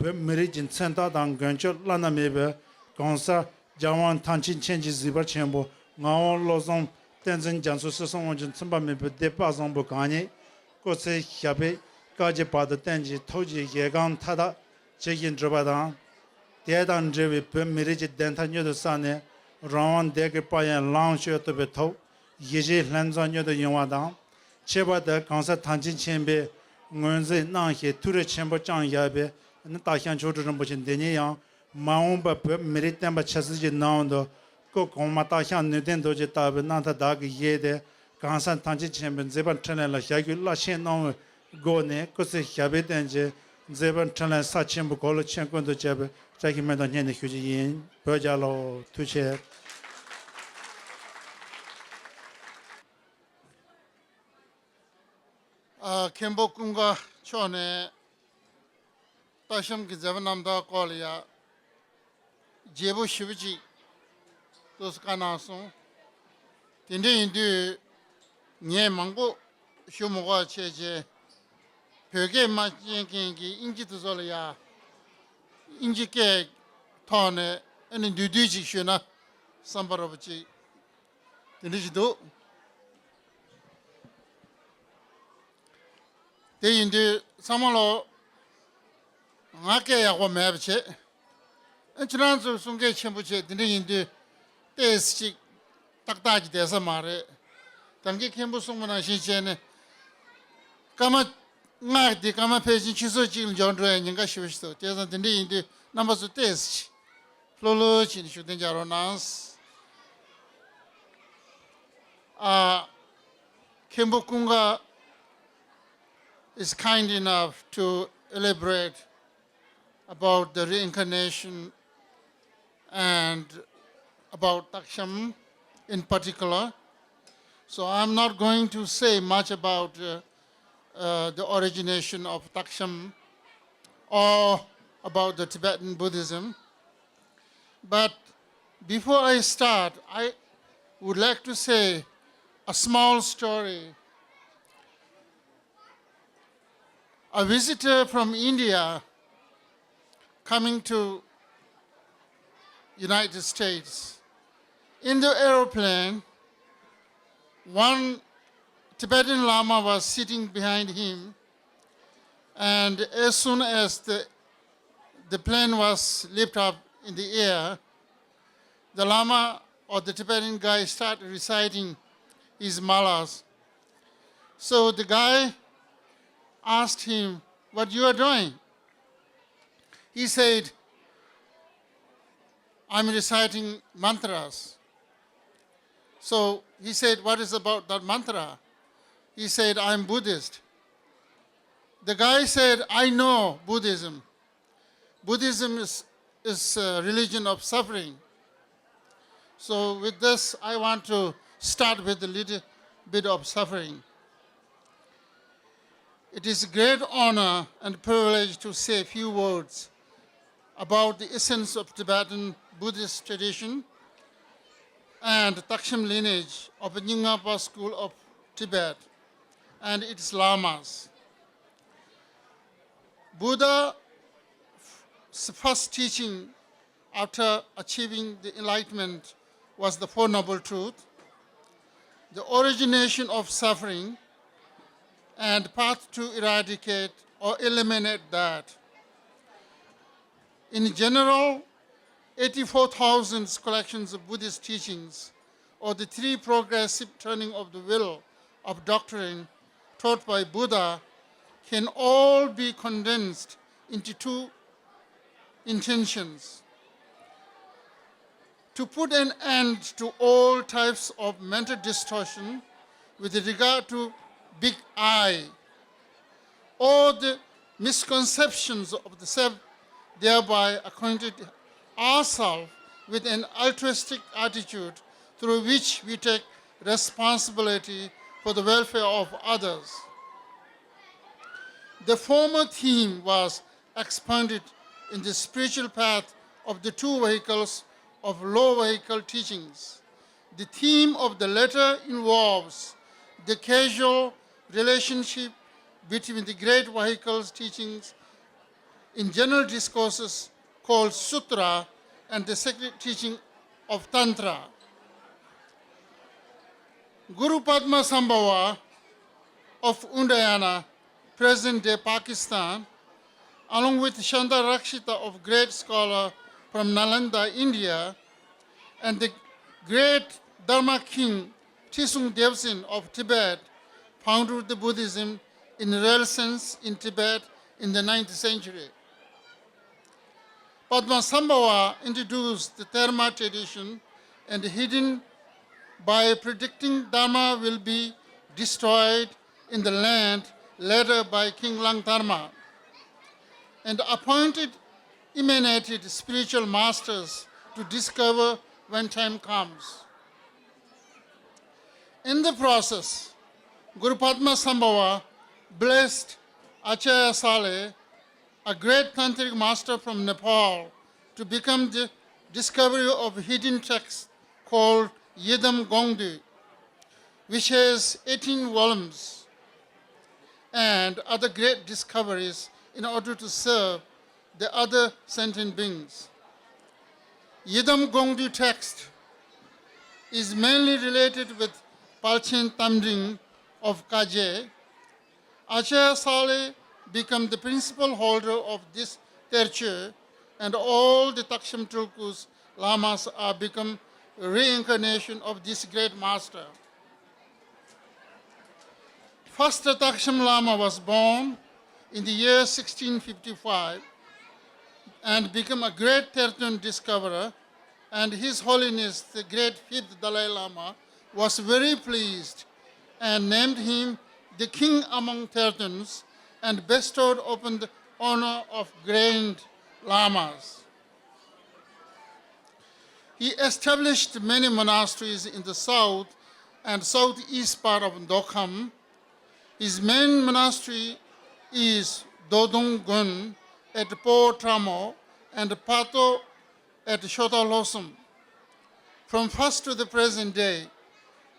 བོད་མི་རིགས་ཀྱི་མཚོན་རྟགས་དང་མགོན་སྐྱབས་བླ་ན་མེད་པའི་གོང་ས་རྒྱལ་དབང་ཐམས་ཅད་མཁྱེན་ཅིང་གཟིགས་པ་ཆེན་པོ་ངག་དབང་བློ་བཟང་བསྟན་འཛིན་རྒྱ་མཚོ་སྲིད་གསུམ་དབང་ཕྱུག་མཚུངས་པ་མེད་པའི་སྡེ་དཔག་བཟང་པོ་གང་ཉིད་སྐུ་ཚེ་ཞབས་པད་བསྐལ་བརྒྱའི་བར་དུ་བརྟན་ཅིང་ཐུགས་ཀྱི་བཞེད་དགོངས་མཐའ་དག་ཇི་བཞིན་འགྲུབ་པ་དང་། དེ་དང་འབྲེལ་བའི་བོད་མི་རིགས་ཀྱི་བདེན་མཐའ་མྱུར་དུ་གསལ་ནས་རང་དབང་བདེ་སྐྱིད་དཔལ་ཡོན་ལེགས་བཅོས་ཐུབ་པའི་ཐོག་གཞིས་བྱེས་ལྷན་འཛོམས་མྱུར་དུ་ཡོང་བ་དང་། ཁྱད་པར་དུ་གོང་ས་ཐམས་ཅད་མཁྱེན་པས་ངོས་འཛིན་གནང་ཞིང་ཐུགས་རེ་ཆེན་པོ་བསྐྱངས་བཞག་པའི་སྟག་ཤར་མཆོག་སྤྲུལ་རིན་པོ་ཆེ་འདི་ཉིད་ཡང་མ་འོངས་པར་བོད་མི་རིགས་བསྟན་པ་ཆབ་སྲིད་ཀྱི་ནང་དུ་སྐུ་གོང་མ་སྟག་ཤར་ནུས་ལྡན་རྡོ་རྗེ་ལྟ་བུའི་རྣམ་ཐར་བདག་གིས་བཞེས་ཏེ་གོང་ས་ཐམས་ཅད་མཁྱེན་པའི་མཛད་པ་འཕྲིན་ལས་ལ་ཞབས་ཞུ་རླབས་ཆེན་གནང་བའི་སྒོ་ནས་སྐུ་ཚེ་ཞབས་པད་བརྟན་ཅིང་མཛད་པ་འཕྲིན་ལས་ས་ཆེན་པོ་གོ་ལ་ཆེན་ཀུན་ཏུ་ཁྱབ་པའི་བཀྲ་ཤིས་སྨོན་འདུན་སྙིང་ནས་ཞུ་རྒྱུ་ཡིན། བོད་རྒྱལ་ལོ། ཐུགས་རྗེ་ཆེ། ཨ། མཁན་པོ་ཀུན་དགའ་མཆོག་ནས་སྟག་ཤར་གྱི་མཛད་པ་རྣམ་ཐར་སྐོར་ལ་ཡ་རྒྱས་པོ་ཞེ་པོ་ཅིག་ཏོག་ཙམ་བཀའ་གནང་སོང་། དེ་འདྲ་ཡིན་དུས་ངས་མང་པོ་ཞུ་མི་དགོས་བྱས་རྗེས་བོད་སྐད་མ་ཤེས་མཁན་གྱི་དབྱིན་ཇི་དེ་ཚོ་ལ་ཡ་དབྱིན་ཇི་སྐད་ཐོག་ནས་ཨ་ནི་བསྡུས་བསྡུས་ཅིག་ཞུས་ན་བསམ་པ་རོ་པོ་ཅིག་དེ་འདྲ་ཞིག་འདུག་དེ་ཡིན་དུས་ཚང་མ་ལོ་ང་སྐད་ཡག་པོ་མེད་པ་བྱེད། ཨ། ཁྱེད་རང་ཚོས་གསུང་སྐད་ཆེན་པོ་བྱེད། དེ་འདྲ་ཡིན་དུས་ཏོག་ཙམ་ཅིག་ཏག་ཏག་གི་བསྡད་ས་མ་རེད། ད་གིན་མཁན་པོ་གསུངས་པ་ནང་བཞིན་བྱས་ནས་སྐར་མ་ལྔ་འདི་སྐར་མ་ཕལ་ཆེར་ཆུ་ཚོད་གཅིག་ལ་འཇོག་འགྲོ་ཡ་ཉེན་ཁ་ཞེ་པོ་ཞིག་འདུག་བྱས་ཙང་དེ་འདྲ་ཡིན་དུས་རྣམ་པ་ཚོ་ཏོག་ཙམ་ཅིག་ལྷོད་ལྷོད་བྱས་ནས་ཤུགས་ལྡན་རྒྱག་རོགས་གནང་། ཨ། མཁན་པོ་ཀུན་དགའ is kind enough to elaborate about the reincarnation and about Taksham in particular. So I'm not going to say much about uh, uh, the origination of Taksham or about the Tibetan Buddhism. But before I start, I would like to say a small story. A visitor from India coming to United States. In the aeroplane, one Tibetan Lama was sitting behind him, and as soon as the, the plane was lifted up in the air, the Lama or the Tibetan guy started reciting his malas. So the guy asked him, "What you are doing?" He said, "I'm reciting mantras." So he said, "What is about that mantra?" He said, "I'm Buddhist." The guy said, "I know Buddhism. Buddhism is, is a religion of suffering." So with this, I want to start with a little bit of suffering. It is a great honor and privilege to say a few words about the essence of Tibetan Buddhist tradition and Taksham lineage of Nyingmapa School of Tibet and its lamas. Buddha's first teaching after achieving the enlightenment was the Four Noble Truths, the origination of suffering, and path to eradicate or eliminate that. In general, eighty-four thousand collections of Buddhist teachings, or the three progressive turning of the wheel of doctrine taught by Buddha, can all be condensed into two intentions: to put an end to all types of mental distortion with regard to Big I, all the misconceptions of the self, thereby acquainted ourselves with an altruistic attitude through which we take responsibility for the welfare of others. The former theme was expanded in the spiritual path of the two vehicles of low vehicle teachings. The theme of the latter involves the causal relationship between the great vehicles teachings in general discourses called Sutra and the sacred teaching of Tantra. Guru Padma Sambhava of Udayana, present-day Pakistan, along with Shanta Rakshita of great scholar from Nalanda, India, and the great Dharma king Trisong Devsen of Tibet, founded the Buddhism in real sense in Tibet in the ninth century. Padma Sambhava introduced the Terma tradition and hidden by predicting Dharma will be destroyed in the land later by King Langdharma, and appointed emanated spiritual masters to discover when time comes. In the process, Guru Padma Sambhava blessed Acharya Sale, a great tantric master from Nepal, to become the discovery of hidden text called Yidam Gongdu, which has eighteen volumes, and other great discoveries in order to serve the other sentient beings. Yidam Gongdu text is mainly related with Palchen Tamdring of Kaje. Acharya Sale become the principal holder of this terche, and all the Taksham Tulku's lamas are become reincarnation of this great master. First Taksham Lama was born in the year sixteen fifty-five and became a great Terton discoverer, and His Holiness the great fifth Dalai Lama was very pleased and named him the king among Tertons and bestowed upon the honor of grand lamas. He established many monasteries in the south and southeast part of Ndokham. His main monastery is Dodong Gun at Po Tramo and Pato at Shota Lhosum. From first to the present day,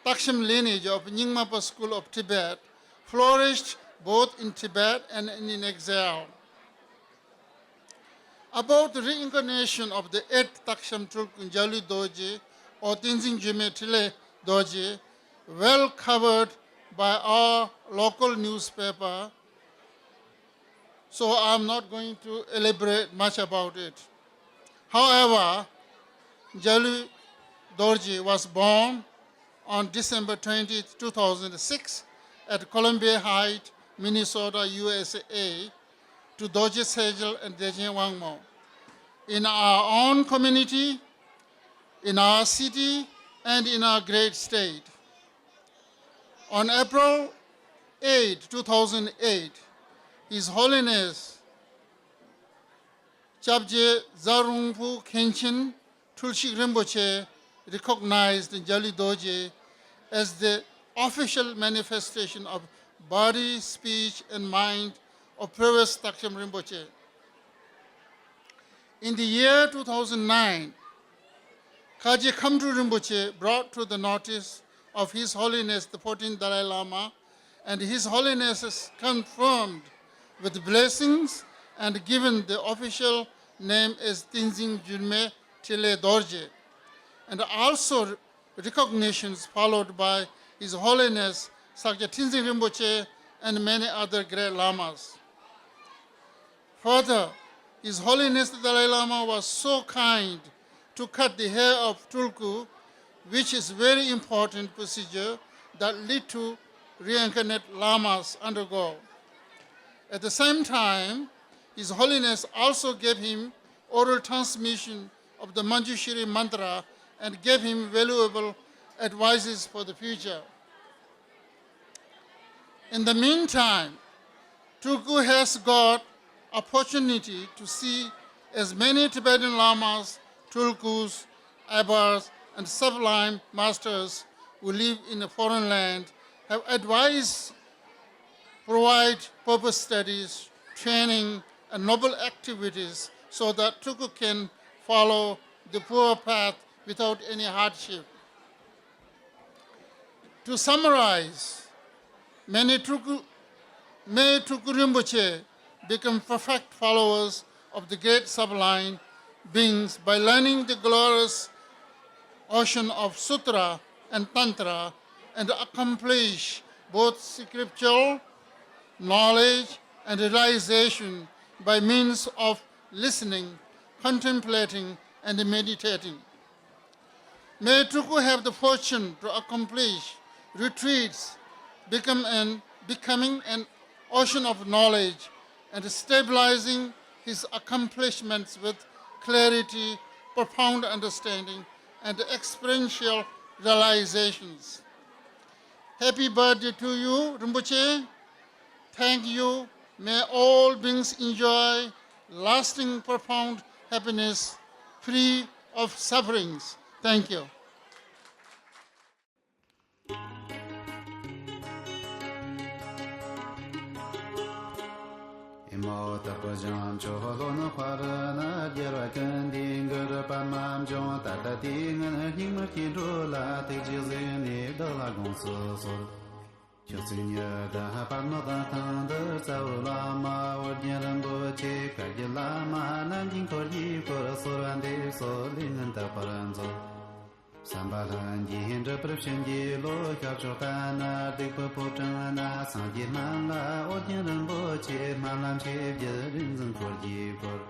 Taksham lineage of Nyingmapa school of Tibet flourished both in Tibet and in exile. About the reincarnation of the eighth Taksham Tulku Jalu Dorje or Tenzin Gyume Trile Dorje, well covered by our local newspaper, so I am not going to elaborate much about it. However, Jalu Dorje was born on December twentieth, two thousand six, at Columbia Heights, Minnesota, U S A, to Dorje Sejal and Dechen Wangmo. In our own community, in our city, and in our great state. On April eighth, two thousand eight, His Holiness Chapje Zarungpu Khenchen Tulshik Rinpoche recognized Jali Dorje as the official manifestation of body, speech, and mind of previous Taksham Rinpoche. In the year two thousand nine, Kaji Khamdru Rinpoche brought to the notice of His Holiness the fourteenth Dalai Lama, and His Holiness has confirmed with blessings and given the official name as Tenzin Gyurme Trile Dorje, and also recognitions followed by His Holiness Sakya Tenzin Rinpoche and many other great lamas. Further, His Holiness the Dalai Lama was so kind to cut the hair of Tulku, which is very important procedure that lead to reincarnate lamas undergo. At the same time, His Holiness also gave him oral transmission of the Manjushri mantra and gave him valuable advices for the future. In the meantime, Tulku has got opportunity to see as many Tibetan lamas, tulkus, abbas, and sublime masters who live in a foreign land have advised provide purpose studies, training, and noble activities so that Tulku can follow the pure path without any hardship. To summarize, many Tulku, may Tulku Rinpoche become perfect followers of the great sublime beings by learning the glorious ocean of Sutra and Tantra and accomplish both scriptural knowledge and realization by means of listening, contemplating, and meditating. May Tulku have the fortune to accomplish retreats, become an, becoming an ocean of knowledge, and stabilizing his accomplishments with clarity, profound understanding, and experiential realizations. Happy birthday to you, Rinpoche. Thank you. May all beings enjoy lasting, profound happiness, free of sufferings. Thank you. ཨེ་མའོ་དྭགས་པོ་བཞིན་ཆོས་ལོ་ནི་ཕ་རི་ན་རྒྱལ་བ་ཀུན་འདུས་གུ་རུ་པདྨ་འབྱུང་། ད་ལྟ་དུས་ངན་སྙིགས་མའི་སྐྱེ་འགྲོ་ལ། ཐུགས་རྗེས་གཟིགས་ནས་བདག་ལ་དགོངས་སུ་གསོལ། ཕྱག་འཚལ་ཉི་ཟླ་པདྨ་དང་། སྟེང་དུ་རྩ་བའི་བླ་མ་ཨོ་རྒྱན་རིན་པོ་ཆེ། བཀའ་བརྒྱུད་བླ་མ་རྣམས་ཀྱི་འཁོར་གྱིས་བསྐོར། གསོལ་བ་འདེབས་སོ་ལས་ངན་དག་པར་མཛོད། བསམ་པ་ལྷུན་གྱིས་འགྲུབ་པར་བྱིན་གྱིས་རློབས། སྐྱབས་མཆོག་ལྟ་ན་སྡིག་པའི་ཕོ་བྲང་ན། སངས་རྒྱས་སྨན་བླ་ཨོ་རྒྱན་རིན་པོ་ཆེ། སྨོན་ལམ་ཆེ་བརྒྱུད་རིག་འཛིན་འཁོར་གྱིས་བསྐོར།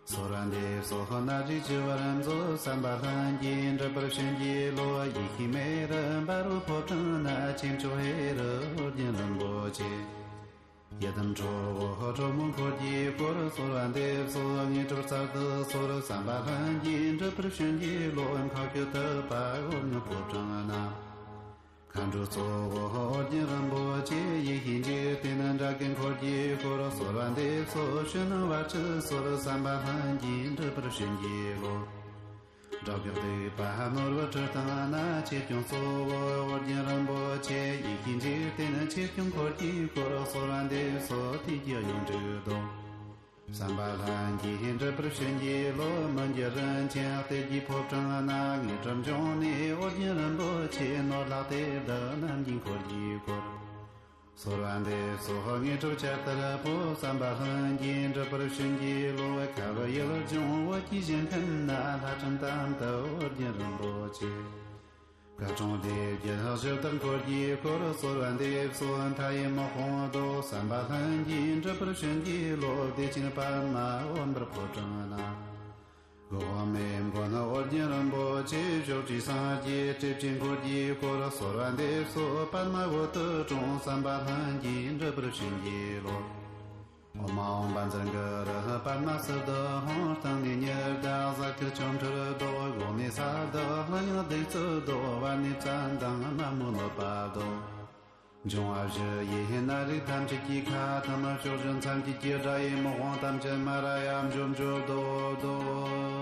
གསོལ་བ་འདེབས་སོ་རྣམ་འདྲེན་བྱེ་བར་མཛོད། བསམ་པ་ལྷུན་གྱིས་འགྲུབ་པར་བྱིན་གྱིས་རློབས། ཡེ་ཤེས་མེ་རུ་འབར་བའི་ཕོ་བྲང་ན། ཆེ་མཆོག་ཧེ་རུ་ཨོ་རྒྱན་རིན་པོ་ཆེ། ཡི་དམ་ཁྲོ་བོ་ཁྲོ་མོ་འཁོར་གྱིས་བསྐོར། གསོལ་བ་འདེབས་སོ་དངོས་གྲུབ་གསར་དུ་གསོལ། བསམ་པ་ལྷུན་གྱིས་འགྲུབ་པར་བྱིན་གྱིས་རློབས། མཁའ་སྤྱོད་དུ་བ་འོད་ནི་ཕོ་བྲང་ན། མཁའ་འགྲོ་གཙོ་བོ་ཨོ་རྒྱན་རིན་པོ་ཆེ། ཡེ་ཤེས་འཇིག་རྟེན་དགྲ་བགེགས་འཁོར་གྱིས་བསྐོར། གསོལ་བ་འདེབས་སོ་ཕྱི་ནང་བར་ཆད་སོལ། བསམ་པ་ལྷུན་གྱིས་འགྲུབ་པར་བྱིན་གྱིས་རློབས། དགྲ་བགེགས་སྡིག་པ་ནོར་བུ་ཁྲི་སྟེང་ན། ཆོས་སྐྱོང་གཙོ་བོ་ཨོ་རྒྱན་རིན་པོ་ཆེ། ཡེ་ཤེས་འཇིག་རྟེན་ཆོས་སྐྱོང་འཁོར་གྱིས་བསྐོར། གསོལ་བ་འདེབས་སོ་དུས་ཀྱི་ཡོངས་འདྲེན་རྡོ། བསམ་པ་ལྷུན་གྱིས་འགྲུབ་པར་བྱིན་གྱིས་རློབས། མི་འགྱུར་རིན་ཆེན་གཏེར་གྱི་ཕོ་བྲང་ན། དངོས་གྲུབ་འབྱུང་གནས་ཨོ་རྒྱན་རིན་པོ་ཆེ། ནོར་ལྷ་གཏེར་བདག་རྣམས་ཀྱི་འཁོར་གྱིས་བསྐོར། གསོལ་བ་འདེབས་སོ་དངོས་གྲུབ་ཆར་ལྟར་བབས། བསམ་པ་ལྷུན་གྱིས་འགྲུབ་པར་བྱིན་གྱིས་རློབས། ཁ་བའི་ཡུལ་ལྗོངས་བོད་ཀྱི་གཞལ་ཕན་ན། ལྷ་ཁྲིམས་དམ་དུ་ཨོ་རྒྱན་རིན་པོ་ཆེ། སྐར་ཁྲོད་ལས་བརྒྱུད་གཞི་བདག་འཁོར་གྱིས་བསྐོར། གསོལ་བ་འདེབས་སོ་མཐའ་ཡས་དམག་དཔུང་བཟློག། བསམ་པ་ལྷུན་གྱིས་འགྲུབ་པར་བྱིན་གྱིས་རློབས། བདེ་ཆེན་པདྨ་འོད་འབར་ཕོ་བྲང་ན། འགོག་པའི་མེ་མགོན་ཨོ་རྒྱན་རིན་པོ་ཆེ། ཕྱོགས་བཅུའི་སངས་རྒྱས་སྤྲུལ་པའི་འཁོར་གྱིས་བསྐོར། གསོལ་བ་འདེབས་སོ་པདྨ་འོད་དུ་ཀྲུང་། བསམ་པ་ལྷུན་གྱིས་འགྲུབ་པར་བྱིན་གྱིས་རློབས། ཨོཾ་ཨཱཿཧཱུྃ་བཛྲ་གུ་རུ་པདྨ་སིདྡྷི་ཧཱུྃ། སྟེང་ནས་ཉི་ཟླ་གཟའ་སྐར་ཆོ་འཕྲུལ་བཟློག། འོག་ནས་ས་བདག་ལྷ་མིའི་བདུད་རྩི་བཟློག། བར་ནས་བཙན་དང་མ་མོའི་གནོད་པ་བཟློག། འབྱུང་བ་བཞི་ཡི་ནད་རིགས་ཐམས་ཅད་ཀྱི་ཁ་ཐུམ། ཕྱོགས་བཞི་མཚམས་བཅད་ཀྱི་དགྲ་ཡི་དམག་དཔུང་ཐམས་ཅད་མ་ར་ཡ་འཇོམས་འཇོམས་བཟློག་བཟློག།